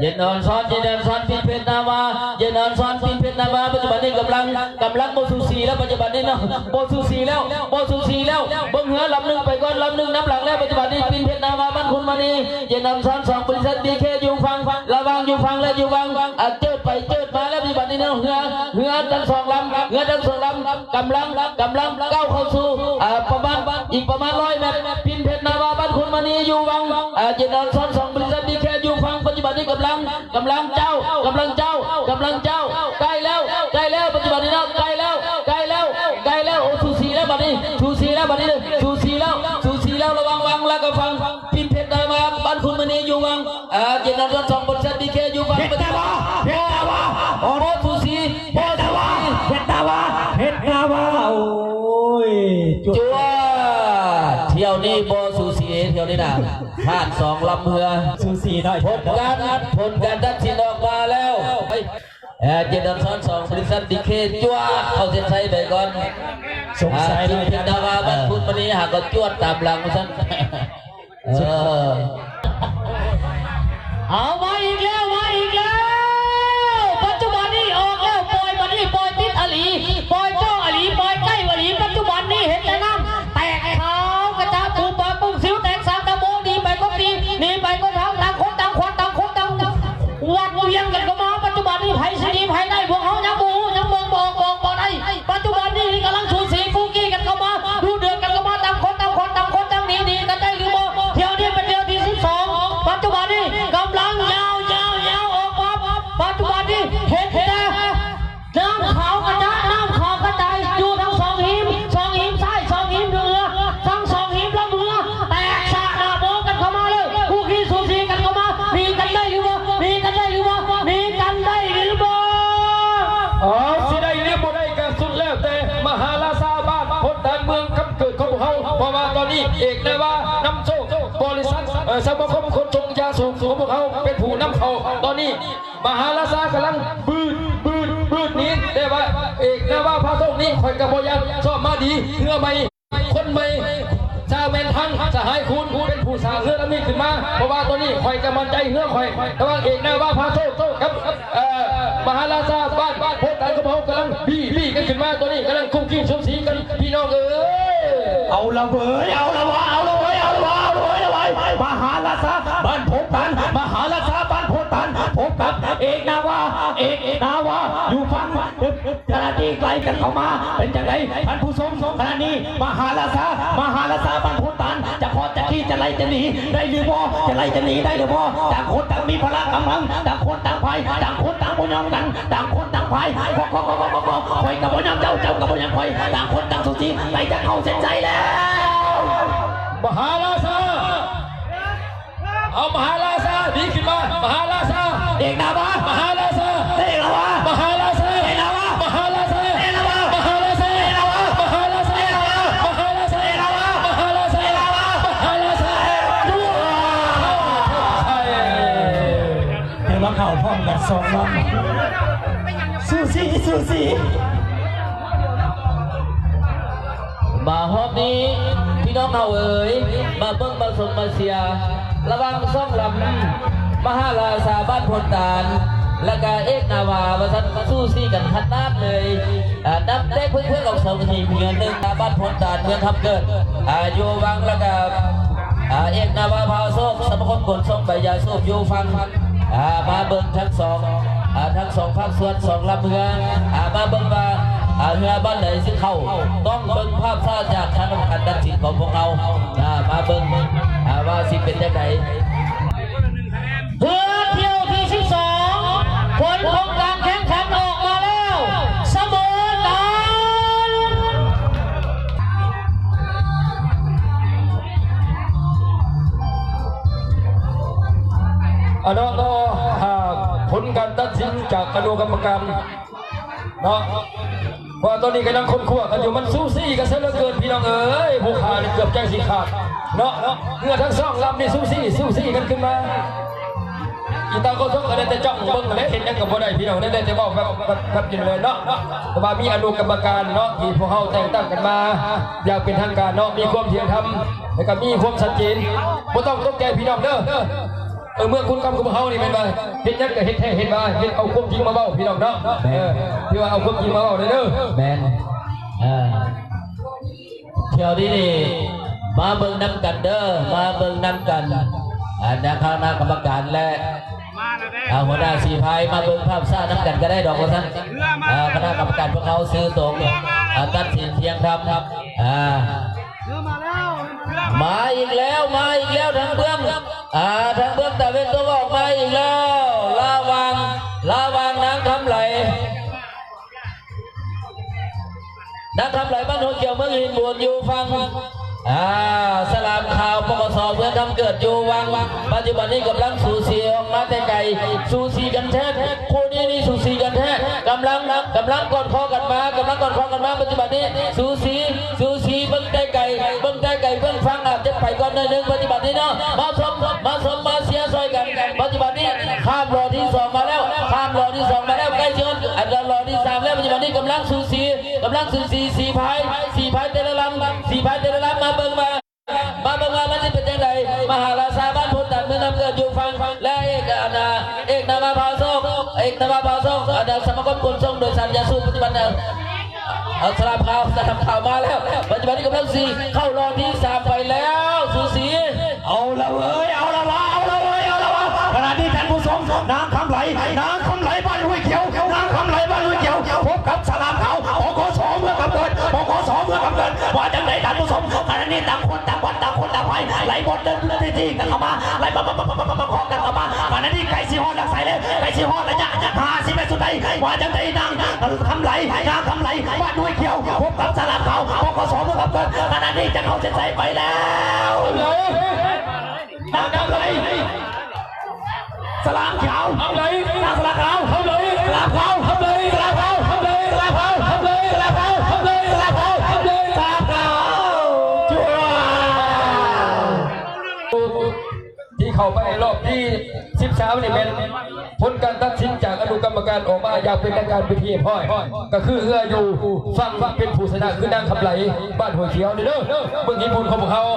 ເຢັນອອນຊອນ ເຢັນອອນຊອນ ປິ່ນເພັດນາວາ ເຢັນອອນຊອນ ປິ່ນເພັດນາວາ ປັດຈຸບັນນີ້ກຳລັງ ກຳລັງບໍ່ສູສີແລ້ວ ປັດຈຸບັນນີ້ເນາະ ບໍ່ສູສີແລ້ວ ບໍ່ສູສີແລ້ວ ເບິ່ງເຮືອລຳໜຶ່ງໄປກ່ອນ ລຳໜຶ່ງນຳຫຼັງແລ້ວ ປັດຈຸບັນນີ້ ປິ່ນເພັດນາວາ ບ້ານຄູນມະນີ ເຢັນອອນຊອນສອງ ບໍລິສັດ ບີເຄ ຢູ່ຝັ່ງ ລະຫວ່າງຢູ່ຝັ່ງ ແລະ ຢູ່ວັງ ອາ ເຈີດໄປເຈີດມາແລ້ວ ປັດຈຸບັນນີ້ເນາະ ເຮືອ ເຮືອທັງສອງລຳ ເຮືອທັງສອງລຳ ກຳລັງ ກຳລັງກ້າວເຂົ້າສູ່ ອາ ປະມານ ອີກປະມານຮ້ອຍແມັດ ປິ່ນເພັດນາວາ ບ້ານຄູນມະນີ ຢູ່ວັງ ອາ ເຢັນອອນຊອນສອງ ບໍລິສັດ ບີເຄ ຢູ່ຝັ່ງ ປັດຈຸບັນນີ້ກຳລັງ ກຳລັງເຈົ້າ ກຳລັງເຈົ້າ ກຳລັງເຈົ້າ ໃກ້ແລ້ວ ໃກ້ແລ້ວ ປັດຈຸບັນນີ້ເນາະ ໃກ້ແລ້ວ ໃກ້ແລ້ວ ໃກ້ແລ້ວ ໂອ້ ສູສີແລ້ວບັດນີ້ ສູສີແລ້ວບັດນີ້ ສູສີແລ້ວ ສູສີແລ້ວ ລະວັງວັງ ແລ້ວກໍ ບໍ່ສູສີ ບໍ່ສູສີ ເຮັດນາວາ ເຮັດນາວາ ໂອ້ຍ ຈວດ ຈວດ ທ່ຽວນີ້ບໍ່ສູສີ ທ່ຽວນີ້ນະ ຜ່ານສອງລຳເຮືອ ສູສີໜ້ອຍ ຜົນການ ຜົນການຕັດສິນອອກມາແລ້ວ ເອີ ເຈດອນຊອນສອງ ບຣິສັດ ດີເຄ ຈວດ ເຂົ້າເສັ້ນໄຊໄປກ່ອນ ສົງໄຊ ອ່າ ເລີຍ ຈິງເປັນນາວາ ເອີ ບ້ານພຸດມະນີ ຫາກໍຈວດຕາມຫຼັງວ່າຊັ້ນ ເອີ ເອົາ ມາອີກແລ້ວ ມາອີກແລ້ວ ປັດຈຸບັນນີ້ອອກແລ້ວ ປ່ອຍບັດນີ້ ປ່ອຍຕິດອາຫຼີ ປ່ອຍເຈາະອາຫຼີ ປ່ອຍໃກ້ອາຫຼີ ປັດຈຸບັນນີ້ເຫັນແຕ່ນ້ຳແຕກຂາວກະຈະ ປູປາກຸ້ງຊິວແຕກສາມຕະໂມ ໜີໄປກໍຕີ ໜີໄປກໍທາງ ຕ່າງຄົນຕ່າງຂວັນ ຕ່າງຄົນຕ່າງ ວັດວຽງກັນເຂົ້າມາ ປັດຈຸບັນນີ້ໃຜຊິດີໃຜໄດ້ ພວກເຮົາຍັງບໍ່ຮູ້ ຍັງເບິ່ງບໍ່ອອກ ບອກບໍ່ໄດ້ ປັດຈຸບັນນີ້ກຳລັງສູສີກຸ້ງກີ້ກັນເຂົ້າມາ ດຸເດືອດກັນເຂົ້າມາ ຕ່າງຄົນຕ່າງຂວັນ ຕ່າງຄົນຕ່າງໜີ ໜີກັນໄດ້ຫຼືບໍ່ ທ່ຽວນີ້ເປັນທ່ຽວທີສິບສອງ ປັດຈຸບັນນີ້ກຳລັງຍາວ ຍາວ ຍາວອອກມາ ປັດຈຸບັນນີ້ເຫັນແຕ່ ນ້ຳຂາວກະຈະ ນ້ຳຂາວກະຈາຍ ຢູ່ທັງສອງຮີມ ສອງຮີມຊ້າຍ ສອງຮີມເໜືອ ທັງສອງຮີມລຳເຮືອ ແຕກສະໜາໂບກັນເຂົ້າມາເລີຍ ຄູ່ຄີສູສີກັນເຂົ້າມາ ໜີກັນໄດ້ຫຼືບໍ່ ໜີກັນໄດ້ຫຼືບໍ່ ໜີກັນໄດ້ຫຼືບໍ່ ເອົາ ຊິໄດ້ຫຼືບໍ່ໄດ້ກະສຸດແລ້ວແຕ່ ມະຫາລາຊາບ້ານໂພນຕານ ເມືອງຄຳເກີດຂອງພວກເຮົາ ເພາະວ່າຕອນນີ້ເອກນາວານຳໂຊກ ບໍລິສັດ ເອີ ສະມາຄົມຂົນສົ່ງຢາສູບຂອງພວກເຮົາເປັນຜູ້ນຳເຂົ້າ ຕອນນີ້ ມະຫາລາຊາກຳລັງບືດ ບືດ ບືດໜີ ແຕ່ວ່າເອກນາວາພາໂຊກນີ້ ຂ້ອຍກໍບໍ່ຢ້ານ ຊ້ອມມາດີ ເຮືອໃໝ່ ຄົນໃໝ່ ຊາວແມ່ນທັງ ສະຫາຍຄູນ ເປັນຜູ້ສ້າງເຮືອລຳນີ້ຂຶ້ນມາ ເພາະວ່າຕອນນີ້ຂ້ອຍກໍໝັ້ນໃຈເຮືອຂ້ອຍ ລະຫວ່າງເອກນາວາພາໂຊກກັບ ເອີ ມະຫາລາຊາບ້ານ ບ້ານໂພນຕານຂອງເຮົາກຳລັງບີ ບີກັນຂຶ້ນມາ ຕອນນີ້ກຳລັງຄຸກຄີສູສີກັນ ພີ່ນ້ອງເອີຍ ເອົາລະເວີຍ ເອົາລະວະ ເອົາລະເວີຍ ເອົາລະວະ ເອົາລະເວີຍ ເອົາລະເວີຍ ມະຫາລາຊາບ້ານໂພນຕານ ມະຫາລາຊາບ້ານໂພນຕານ ພົບກັບເອກນາວາ ເອກນາວາ ຢູ່ຝັ່ງ ເຈົ້າໜ້າທີ່ໄລ່ກັນເຂົ້າມາ ເປັນຈັ່ງໃດທ່ານຜູ້ຊົມ ຂະນະນີ້ ມະຫາລາຊາ ມະຫາລາຊາບ້ານໂພນຕານ ຈະເຄາະຈະຄີຈະໄລ່ຈະໜີໄດ້ຫຼືບໍ່ ຈະໄລ່ຈະໜີໄດ້ຫຼືບໍ່ ຕ່າງຄົນຕ່າງມີພະລະກຳລັງ ຕ່າງຄົນຕ່າງພາຍ ຕ່າງຄົນຕ່າງບໍ່ຍອມກັນ ຕ່າງຄົນຕ່າງພາຍ ຂ້ອຍກໍບໍ່ຍອມເຈົ້າ ເຈົ້າກໍບໍ່ຍອມຂ້ອຍ ຕ່າງຄົນຕ່າງສູສີ ໃກ້ຈະເຂົ້າເສັ້ນໄຊແລ້ວ ມະຫາລາຊາ ເອົາມະຫາລາຊາ ດີຂຶ້ນມາ ມະຫາລາຊາ ເອກນາວາ ມະຫາລາຊາ ເອກນາວາ ມະຫາລາຊາ ເອກນາວາ ມະຫາລາຊາ ເອກນາວາ ມະຫາລາຊາ ເອກນາວາ ມະຫາລາຊາ ເອກນາວາ ມະຫາລາຊາ ເອກນາວາ ມະຫາລາຊາ ເອີ ມາເຂົ້າພ້ອມກັນສອງລຳ ສູ້ສີ ສູ້ສີ. ມາຮອບນີ້ ພີ່ນ້ອງເຮົາເອີຍ ມາເບິ່ງມາຊົມມາເຊຍ ລະຫວ່າງສອງລຳ ມະຫາລາຊາບ້ານໂພນຕານ ແລະກະເອກນາວາ ວ່າຊັ້ນ ສູສີກັນຂະໜາດເລີຍ ອາ ນັບແຕ່ເພື່ອນໆອອກສອງທີມ ເຮືອໜຶ່ງ ບ້ານໂພນຕານ ເມືອງຄຳເກີດ ອາ ຢູ່ວັງ ແລະກະ ອາ ເອກນາວາພາໂຊກ ສະມາຄົມຂົນສົ່ງໃບຢາສູບຢູ່ຝັ່ງ ອາ ມາເບິ່ງທັງສອງ ອາ ທັງສອງພາກສ່ວນ ສອງລຳເຮືອ ອາ ມາເບິ່ງວ່າ ອາ ເຮືອບ້ານໃດຊິເຂົ້າ ຕ້ອງເບິ່ງພາບຊ້າຈາກຄະນະກຳມະການຕັດສິນຂອງພວກເຮົາ ອາ ມາເບິ່ງ ອາ ວ່າຊິເປັນຈັ່ງໃດ ເພື່ອທ່ຽວທີສິບສອງ ຜົນຂອງການແຂ່ງຂັນອອກມາແລ້ວ ສະເໝີກັນ. ອາ ເນາະ ເນາະ ຖ້າຜົນການຕັດສິນຈາກຄະນະກຳມະການເນາະ ເພາະວ່າຕອນນີ້ກຳລັງຄົ້ນຄວ້າກັນຢູ່ ມັນສູສີກັນຊະເຫຼືອເກີນ ພີ່ນ້ອງເອີຍ ຜູ້ຂ້ານີ້ເກືອບໃຈຊິຂາດເນາະ ເຮືອທັງສອງລຳນີ້ສູສີ ສູສີກັນຂຶ້ນມາ ອີຕາໂຄສົກກໍໄດ້ແຕ່ຈ້ອງເບິ່ງແຫຼະ ເຮັດຫຍັງກໍບໍ່ໄດ້ ພີ່ນ້ອງ ໄດ້ແຕ່ເວົ້າແບບ ແບບ ແບບນີ້ແຫຼະເນາະ ແຕ່ວ່າມີອະນຸກຳມະການເນາະ ທີ່ພວກເຮົາແຕ່ງຕັ້ງກັນມາຢ່າງເປັນທາງການເນາະ ມີຄວາມທ່ຽງທຳ ແລະກໍມີຄວາມຊັດເຈນ ບໍ່ຕ້ອງຕົກໃຈພີ່ນ້ອງເດີ ເອີ ເມືອງຄຸນຄຳຂອງພວກເຮົານີ້ແມ່ນວ່າ ເຮັດຫຍັງກໍເຮັດແທ້ເຮັດວ່າ ເຮັດເອົາຄວາມຈິງມາເວົ້າພີ່ນ້ອງເນາະ ແມ່ນ ເອີ ຖືວ່າເອົາຄວາມຈິງມາເວົ້າເດີ ແມ່ນ ເອີ ທ່ຽວນີ້ນີ້ ມາເບິ່ງນຳກັນເດີ ມາເບິ່ງນຳກັນ ອາ ຄະນະກຳມະການ ແລະ ອາ ຫົວໜ້າສີ່ພາຍ ມາເບິ່ງພາບຊ້ານຳກັນກໍໄດ້ດອກວ່າຊັ້ນ ອາ ຄະນະກຳມະການພວກເຮົາຊື່ຕົງ ອາ ຕັດສິນທ່ຽງທຳ ອາ ມາອີກແລ້ວ ມາອີກແລ້ວ ທາງເບື້ອງ ອາ ທາງເບື້ອງຕາເວັນຕົກອອກມາອີກແລ້ວ ລະຫວ່າງ ລະຫວ່າງນາງຄຳໄຫຼ ນາງຄຳໄຫຼ ບ້ານຫົວຂຽວ ເມືອງຫີນມູນ ຢູ່ຝັ່ງ ອາ ສະຫຼາມຂາວ ປກສ ເມືອງຄຳເກີດ ຢູ່ວັງ ປັດຈຸບັນນີ້ກຳລັງສູສີອອກມາແຕ່ໄກ ສູສີກັນແທ້ ຄູ່ນີ້ນີ້ສູສີກັນແທ້ ກ່ອນຂອງກັນມາ ປັດຈຸບັນນີ້ສູສີ ສູສີ ເບິ່ງແຕ່ໄກ ເບິ່ງແຕ່ໄກ ເບື້ອງຝັ່ງອາດຈະໄປກ່ອນໜ້ອຍໜຶ່ງ ປັດຈຸບັນນີ້ເນາະ. ມາຊົມ ມາຊົມ ມາເຊຍຊ່ອຍກັນ ປັດຈຸບັນນີ້ ຂ້າມລໍທີສອງມາແລ້ວ ຂ້າມລໍທີສອງມາແລ້ວ ໃກ້ຊິຮອດອັນລໍທີສາມແລ້ວ. ປັດຈຸບັນນີ້ກຳລັງສູສີ ກຳລັງສູສີ ສີ່ພາຍ ສີ່ພາຍແຕ່ລະລຳ ສີ່ພາຍແຕ່ລະລຳ ມາເບິ່ງມາ ມາເບິ່ງວ່າມັນຊິເປັນຈັ່ງໃດ. ມະຫາລາຊາບ້ານໂພນຕັນ ເມືອງນ້ຳເກີດຢູ່ຝັ່ງ ແລະ ເອກ ອັນນາ ເອກນາມາພາໂຊກ ເອກນາມາພາໂຊກ ອັນນາ ສະມາຄົມຂົນສົ່ງໂດຍສານຢາສູບ ປັດຈຸບັນນະ ເອົາ ສະຫຼາມຂາວ ສະຫຼາມຂາວມາແລ້ວ ປັດຈຸບັນນີ້ກຳລັງຊິເຂົ້າລໍທີສາມໄປແລ້ວ ສູສີ. ເອົາລະເວີຍ ເອົາລະວະ ເອົາລະເວີຍ ເອົາລະວະ. ຂະນະນີ້ທ່ານຜູ້ຊົມ ນາງຄຳໄຫຼ ນາງຄຳໄຫຼບ້ານຫ້ວຍຂຽວ ນາງຄຳໄຫຼບ້ານຫ້ວຍຂຽວ ພົບກັບສະຫຼາມຂາວ ປກສ ເມືອງຄຳເກີດ ປກສ ເມືອງຄຳເກີດ. ວ່າຈັ່ງໃດທ່ານຜູ້ຊົມ ຂະນະນີ້ຕ່າງຄົນຕ່າງວັດ ຕ່າງຄົນຕ່າງໄພ ໄລ່ບົດເດີນທີ່ກັນເຂົ້າມາ ໄລ່ປະ ປະ ປະ ປະ ປະ ປະຄອງກັນເຂົ້າມາ. ຂະນະນີ້ໃກ້ຊິຮອດຫຼັກໄສແລ້ວ ໃກ້ຊິຮອດໄລຍະຫ້າສິບເມດສຸດທ້າຍ. ວ່າຈັ່ງໃດນາງຄຳໄຫຼ ນາງຄຳໄຫຼບ້ານຫ້ວຍຂຽວ ພົບກັບສະຫຼາມຂາວ ປກສ ເມືອງຄຳເກີດ. ຂະນະນີ້ຈະເຂົ້າເສັ້ນໄຊໄປແລ້ວ ນາງຄຳໄຫຼ ສະຫຼາມຂາວ ຄຳໄຫຼ ນາງສະຫຼາມຂາວ ຄຳໄຫຼ ສະຫຼາມຂາວ ຄຳໄຫຼ ສະຫຼາມຂາວ ຄຳໄຫຼ ສະຫຼາມຂາວ ຄຳໄຫຼ ສະຫຼາມຂາວ ຄຳໄຫຼ ສະຫຼາມຂາວ ຈົວດ. ທີ່ເຂົ້າໄປໃນລອບທີສິບສາມນີ້ແມ່ນຜົນການຕັດສິນຈາກອະນຸກຳມະການອອກມາຢ່າງເປັນທາງການເປັນທີ່ຮຽບຮ້ອຍ ກໍຄືເຮືອຢູ່ຝັ່ງເປັນຜູ້ຊະນະຄືນາງຄຳໄຫຼບ້ານຫ້ວຍຂຽວນີ້ເດີ ເບິ່ງຫີນບຸນຂອງພວກເຮົາ.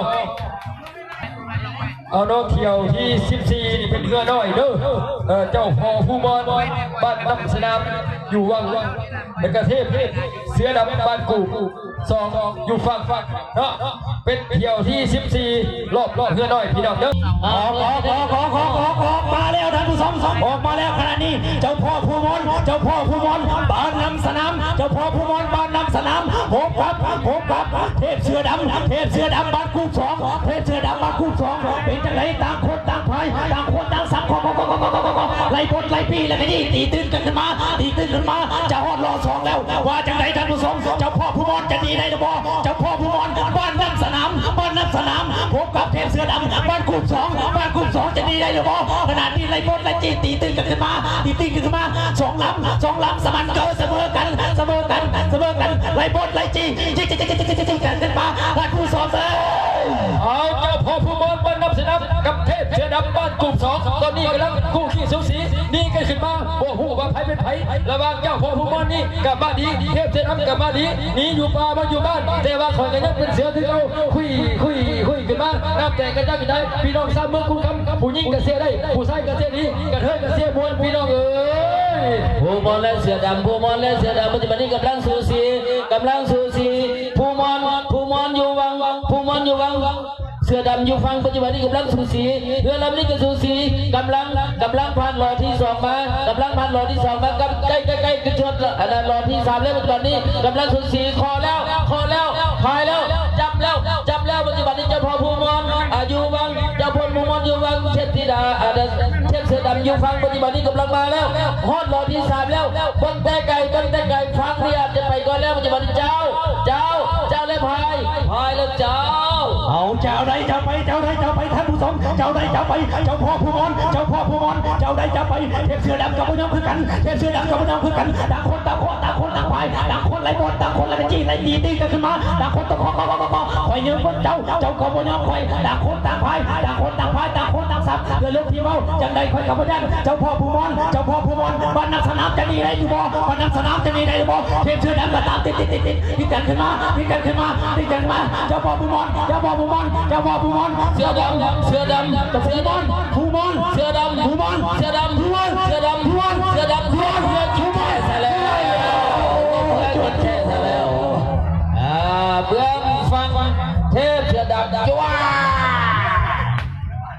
ເອົາເນາະ ຖ້ຽວທີສິບສີ່ນີ້ເປັນເຮືອນ້ອຍເດີ ເອີ ເຈົ້າພໍ່ພູມອນ ບ້ານນ້ຳສະໜາມ ຢູ່ວັງ ແລະກະເທບເສືອດຳ ບ້ານກູບສອງ ຢູ່ຝັ່ງເນາະ. ເປັນຖ້ຽວທີສິບສີ່ ລອບ ລອບເຮືອນ້ອຍພີ່ນ້ອງເດີ. ອອກ ອອກ ອອກ ອອກ ອອກ ອອກ ອອກມາແລ້ວທ່ານຜູ້ຊົມ ອອກມາແລ້ວ. ຂະນະນີ້ເຈົ້າພໍ່ພູມອນ ເຈົ້າພໍ່ພູມອນ ບ້ານນ້ຳສະໜາມ ເຈົ້າພໍ່ພູມອນ ບ້ານນ້ຳສະໜາມ ພົບກັບ ພົບກັບເທບເສືອດຳ ເທບເສືອດຳ ບ້ານ ກູບສອງ ເທບເສືອດຳມາກູບສອງ ເປັນຈັ່ງໃດ? ຕ່າງຄົນຕ່າງພາຍ ຕ່າງຄົນຕ່າງສັບ ໄລ່ບົດໄລ່ປີ້ ແລ້ວກະນີ້ຕີຕື່ນກັນຂຶ້ນມາ ຕີຕື່ນຂຶ້ນມາ ຈະຮອດລໍສອງແລ້ວ. ວ່າຈັ່ງໃດທ່ານຜູ້ຊົມ ເຈົ້າພໍ່ພູມອນຈະໜີໄດ້ຫຼືບໍ່? ເຈົ້າພໍ່ພູມອນ ບ້ານນ້ຳສະໜາມ ບ້ານນ້ຳສະໜາມ ພົບກັບເທບເສືອດຳ ບ້ານກູບສອງ ບ້ານກູບສອງຈະໜີໄດ້ຫຼືບໍ່? ຂະນະນີ້ໄລ່ບົດໄລ່ຈີ້ ຕີຕື່ນກັນຂຶ້ນມາ ຕີຕື່ນກັນຂຶ້ນມາ ສອງລຳ ສອງລຳ ສະໝັນເກີ ສະເໝີກັນ ສະເໝີກັນ ສະເໝີກັນ ໄລ່ບົດໄລ່ຈີ້ ຈີ້ ຈີ້ ຈີ້ ຈີ້ ຈີ້ກັນຂຶ້ນມາ ລະຄູ່ສອງເອີຍ. ເອົາ ເຈົ້າພໍ່ພູມອນ ບ້ານນ້ຳສະໜາມ ກັບເທບເສືອດຳ ບ້ານກູບສອງ ຕອນນີ້ກຳລັງຄູ່ຂີ້ສູສີ ໜີກັນຂຶ້ນມາ ບໍ່ຮູ້ວ່າໃຜເປັນໃຜ ລະຫວ່າງເຈົ້າພໍ່ພູມອນນີ້ກະມາດີ ເທບເສືອດຳກະມາດີ ໜີຢູ່ປ່າມາຢູ່ບ້ານ ແຕ່ວ່າຂ້ອຍກະຍັງເປັນເສືອຄືເກົ່າ ຄຸຍ ຄຸຍ ຄຸຍຂຶ້ນມາ ນ້ຳແຕກກະຈັກກະຈາຍ ພີ່ນ້ອງຊາວເມືອງຄຸນຄຳ ຜູ້ຍິງກະເຊຍໄດ້ ຜູ້ຊາຍກະເຊຍດີ ກະເທີຍກະເຊຍມ່ວນ ພີ່ນ້ອງເອີຍ. ພູມອນ ແລະ ເສືອດຳ ພູມອນ ແລະ ເສືອດຳ ປັດຈຸບັນນີ້ກຳລັງສູສີ ກຳລັງສູສີ ພູມອນ ພູມອນຢູ່ວັງ ພູມອນຢູ່ວັງ ເສືອດຳຢູ່ຝັ່ງ ປັດຈຸບັນນີ້ກຳລັງສູສີ ເຮືອລຳນີ້ກະສູສີ ກຳລັງ ກຳລັງຜ່ານລໍທີສອງມາ ກຳລັງຜ່ານລໍທີສອງມາ ໃກ້ ໃກ້ ໃກ້ຂຶ້ນຮອດອັນນັ້ນລໍທີສາມແລ້ວ ປັດຈຸບັນນີ້ກຳລັງສູສີ ຂໍແລ້ວ ຂໍແລ້ວ ພາຍແລ້ວ ຈັບແລ້ວ ຈັບແລ້ວ ປັດຈຸບັນນີ້ເຈົ້າພໍ່ພູມອນ ອາ ຢູ່ວັງ ເຈົ້າພໍ່ພູມອນຢູ່ວັງ ເທບທິດາ ອາ ເທບເສືອດຳຢູ່ຝັ່ງ ປັດຈຸບັນນີ້ກຳລັງມາແລ້ວ ຮອດລໍທີສາມແລ້ວ ເບິ່ງແຕ່ໄກ ເບິ່ງແຕ່ໄກ ຝັ່ງນີ້ອາດຈະໄປກ່ອນແລ້ວ ປັດຈຸບັນນີ້ ເຈົ້າ ເຈົ້າ ເຈົ້າ ແລະ ພາຍ ພາຍ ແລະ ເຈົ້າ. ເອົາ ເຈົ້າໃດເຈົ້າໄປ ເຈົ້າໃດເຈົ້າໄປ ທ່ານຜູ້ຊົມ ເຈົ້າໃດເຈົ້າໄປ ເຈົ້າພໍ່ພູມອນ ເຈົ້າພໍ່ພູມອນ ເຈົ້າໃດເຈົ້າໄປ ເທບເສືອດຳກະບໍ່ຍອມຄືກັນ ເທບເສືອດຳກະບໍ່ຍອມຄືກັນ ຕ່າງຄົນຕ່າງ ຕ່າງຄົນຕ່າງພາຍ ຕ່າງຄົນໄລ່ບົດ ຕ່າງຄົນໄລ່ຈີ້ ໄລ່ຕີຕີກັນຂຶ້ນມາ ຕ່າງຄົນຕ້ອງຂໍ ຂໍ ຂໍ ຂໍ ຂ້ອຍຍອມເບິ່ງເຈົ້າ ເຈົ້າກະບໍ່ຍອມຂ້ອຍ ຕ່າງຄົນຕ່າງພາຍ ຕ່າງຄົນຕ່າງພາຍ ຕ່າງຄົນຕ່າງສັບ ເພື່ອເລື່ອງທີ່ເວົ້າ ຈັ່ງໃດຂ້ອຍກະບໍ່ຢ້ານ ເຈົ້າພໍ່ພູມອນ ເຈົ້າພໍ່ພູມອນ ບ້ານນ້ຳສະໜາມຈະໜີໄດ້ຫຼືບໍ່? ບ້ານນ້ຳສະໜາມຈະໜີໄດ້ຫຼືບໍ່? ເທບເສືອດຳກະຕາມ ຕິດ ຕິດ ຕິດ ຕິດກັນຂຶ້ນມາ ຕິດກັນຂຶ້ນມາ ຕິດກັນມາ ເຈົ້າພໍ່ພູມອນ ເຈົ້າພໍ່ພູມອນ ເຈົ້າພໍ່ພູມອນ ເສືອດຳ ເສືອດຳ ເສືອດຳ ພູມອນ ເສືອດຳ ພູມອນ ເສືອດຳ ພູມອນ ເສືອດຳ ພູມອນ ເສືອດຳ ພູມອນ ເຮືອກິນແທ້ຊະແລ້ວ ເຮືອກິນແທ້ຊະແລ້ວ ອາ ເບື້ອງຝັ່ງເທບເສືອດຳ ຈວາດ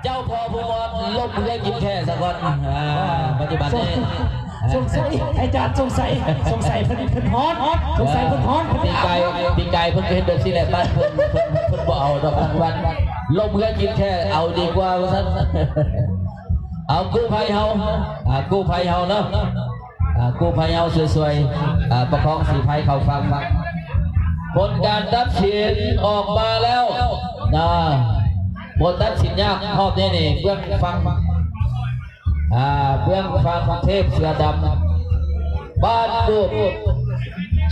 ເຈົ້າພໍ່ພູມອນ ລົງເຮືອກິນແຂ້ສາກ່ອນ ອາ ປັດຈຸບັນນີ້ ສົງໄສ ອາຈານ ສົງໄສ ສົງໄສເພິ່ນ ເພິ່ນຮ້ອນ ສົງໄສເພິ່ນຮ້ອນ ປີກາຍ ປີກາຍເພິ່ນກະເຮັດແບບຊີ້ແຫຼະ ບ້ານເພິ່ນ ເພິ່ນ ເພິ່ນບໍ່ເອົາດອກ ລາງວັນ ລົງເຮືອກິນແຂ້ ເອົາດີກວ່າວ່າຊັ້ນ ເອົາກູ້ໄພເຮົາ ອາ ກູ້ໄພເຮົາເນາະ ອາ ກູ້ໄພເຮົາຊ່ວຍໆ ອາ ປະຄອງສີໄພເຂົ້າຝັ່ງ ຜົນການຕັດສິນອອກມາແລ້ວນະ ບົດຕັດສິນຍາກຮອບນີ້ນີ້ ເບື້ອງຝັ່ງ ອາ ເບື້ອງຝັ່ງເທບເສືອດຳ ບ້ານກູບ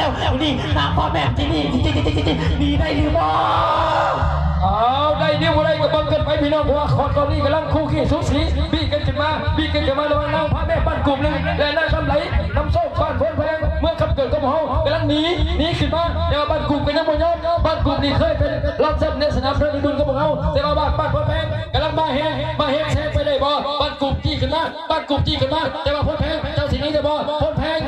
ແລ້ວ ນີ້ນາງຟ້າແມ່ນທີ່ນີ້ ນີ້ໄດ້ຫຼືບໍ່? ອ້າວ ໄດ້ຫຼືບໍ່ໄດ້ກໍເບິ່ງກັນໄປພີ່ນ້ອງ ເພາະວ່າຕອນນີ້ກຳລັງຄູ່ຂີ້ສູສີ ບີດກັນຂຶ້ນມາ ບີດກັນຂຶ້ນມາລະຫວ່າງນາງຟ້າແມ່ບ້ານກຸບໜຶ່ງ ແລະນາງຄຳໄຫຼນຳໂຊກ ບ້ານໂພນແພງ ເມືອງຄຳເກີດ ຂອງເຮົາກຳລັງໜີ ໜີຂຶ້ນມາ ແຕ່ວ່າບ້ານກຸບກໍຍັງບໍ່ຍອມ ບ້ານກຸບນີ້ເຄີຍເປັນລອງແຊັມໃນສະໜາມເທິງອື່ນຂອງພວກເຮົາ ແຕ່ວ່າບ້ານ ບ້ານໂພນແພງກຳລັງມາແຮງ ມາແຮງ ແຊງໄປໄດ້ບໍ່? ບ້ານກຸບຈີ້ຂຶ້ນມາ ບ້ານກຸບຈີ້ຂຶ້ນມາ ແຕ່ວ່າໂພນແພງ ເຈົ້າຊິໜີໄດ້ບໍ່? ໂພນແພງ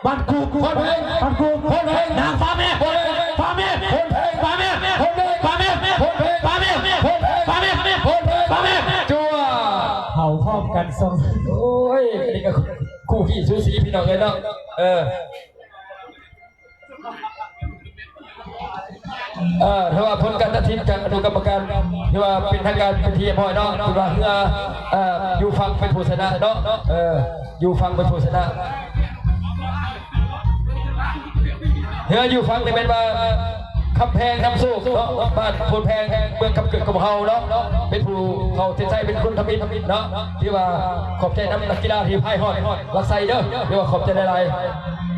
ບ້ານກຸບ ໂພນແພງ ບ້ານກຸບ ໂພນແພງ ນາງຟ້າແມ່ ໂພນແພງ ຟ້າແມ່ ໂພນແພງ ຟ້າແມ່ ໂພນແພງ ຟ້າແມ່ ໂພນແພງ ຟ້າແມ່ ໂພນແພງ ຟ້າແມ່ ໂພນແພງ ຟ້າແມ່ ຈົວດ ເຜົາພ້ອມກັນສອງ ໂອ້ຍ ອັນນີ້ກໍຄູ່ຂີ້ສູສີພີ່ນ້ອງເອີຍເນາະ ເອີ ເອີ ຖືວ່າຜົນການຕັດສິນຈາກອະນຸກຳມະການ ຖືວ່າເປັນທາງການເປັນທີ່ຮຽບຮ້ອຍເນາະ ຖືວ່າເຮືອ ເອີ ຢູ່ຝັ່ງເປັນຜູ້ຊະນະເນາະ ເອີ ຢູ່ຝັ່ງເປັນຜູ້ຊະນະ ເຮືອຢູ່ຝັ່ງນີ້ແມ່ນວ່າ ຄຳແພງນຳໂຊກເນາະ ບ້ານໂພນແພງ ເມືອງຄຳເກີດຂອງເຮົາເນາະ ເປັນຜູ້ເຂົ້າເສັ້ນໄຊເປັນຄົນທຳອິດເນາະ ຖືວ່າຂອບໃຈນຳນັກກິລາທີ່ພາຍຮອດລັກໄຊເດີ ຖືວ່າຂອບໃຈຫຼາຍໆ.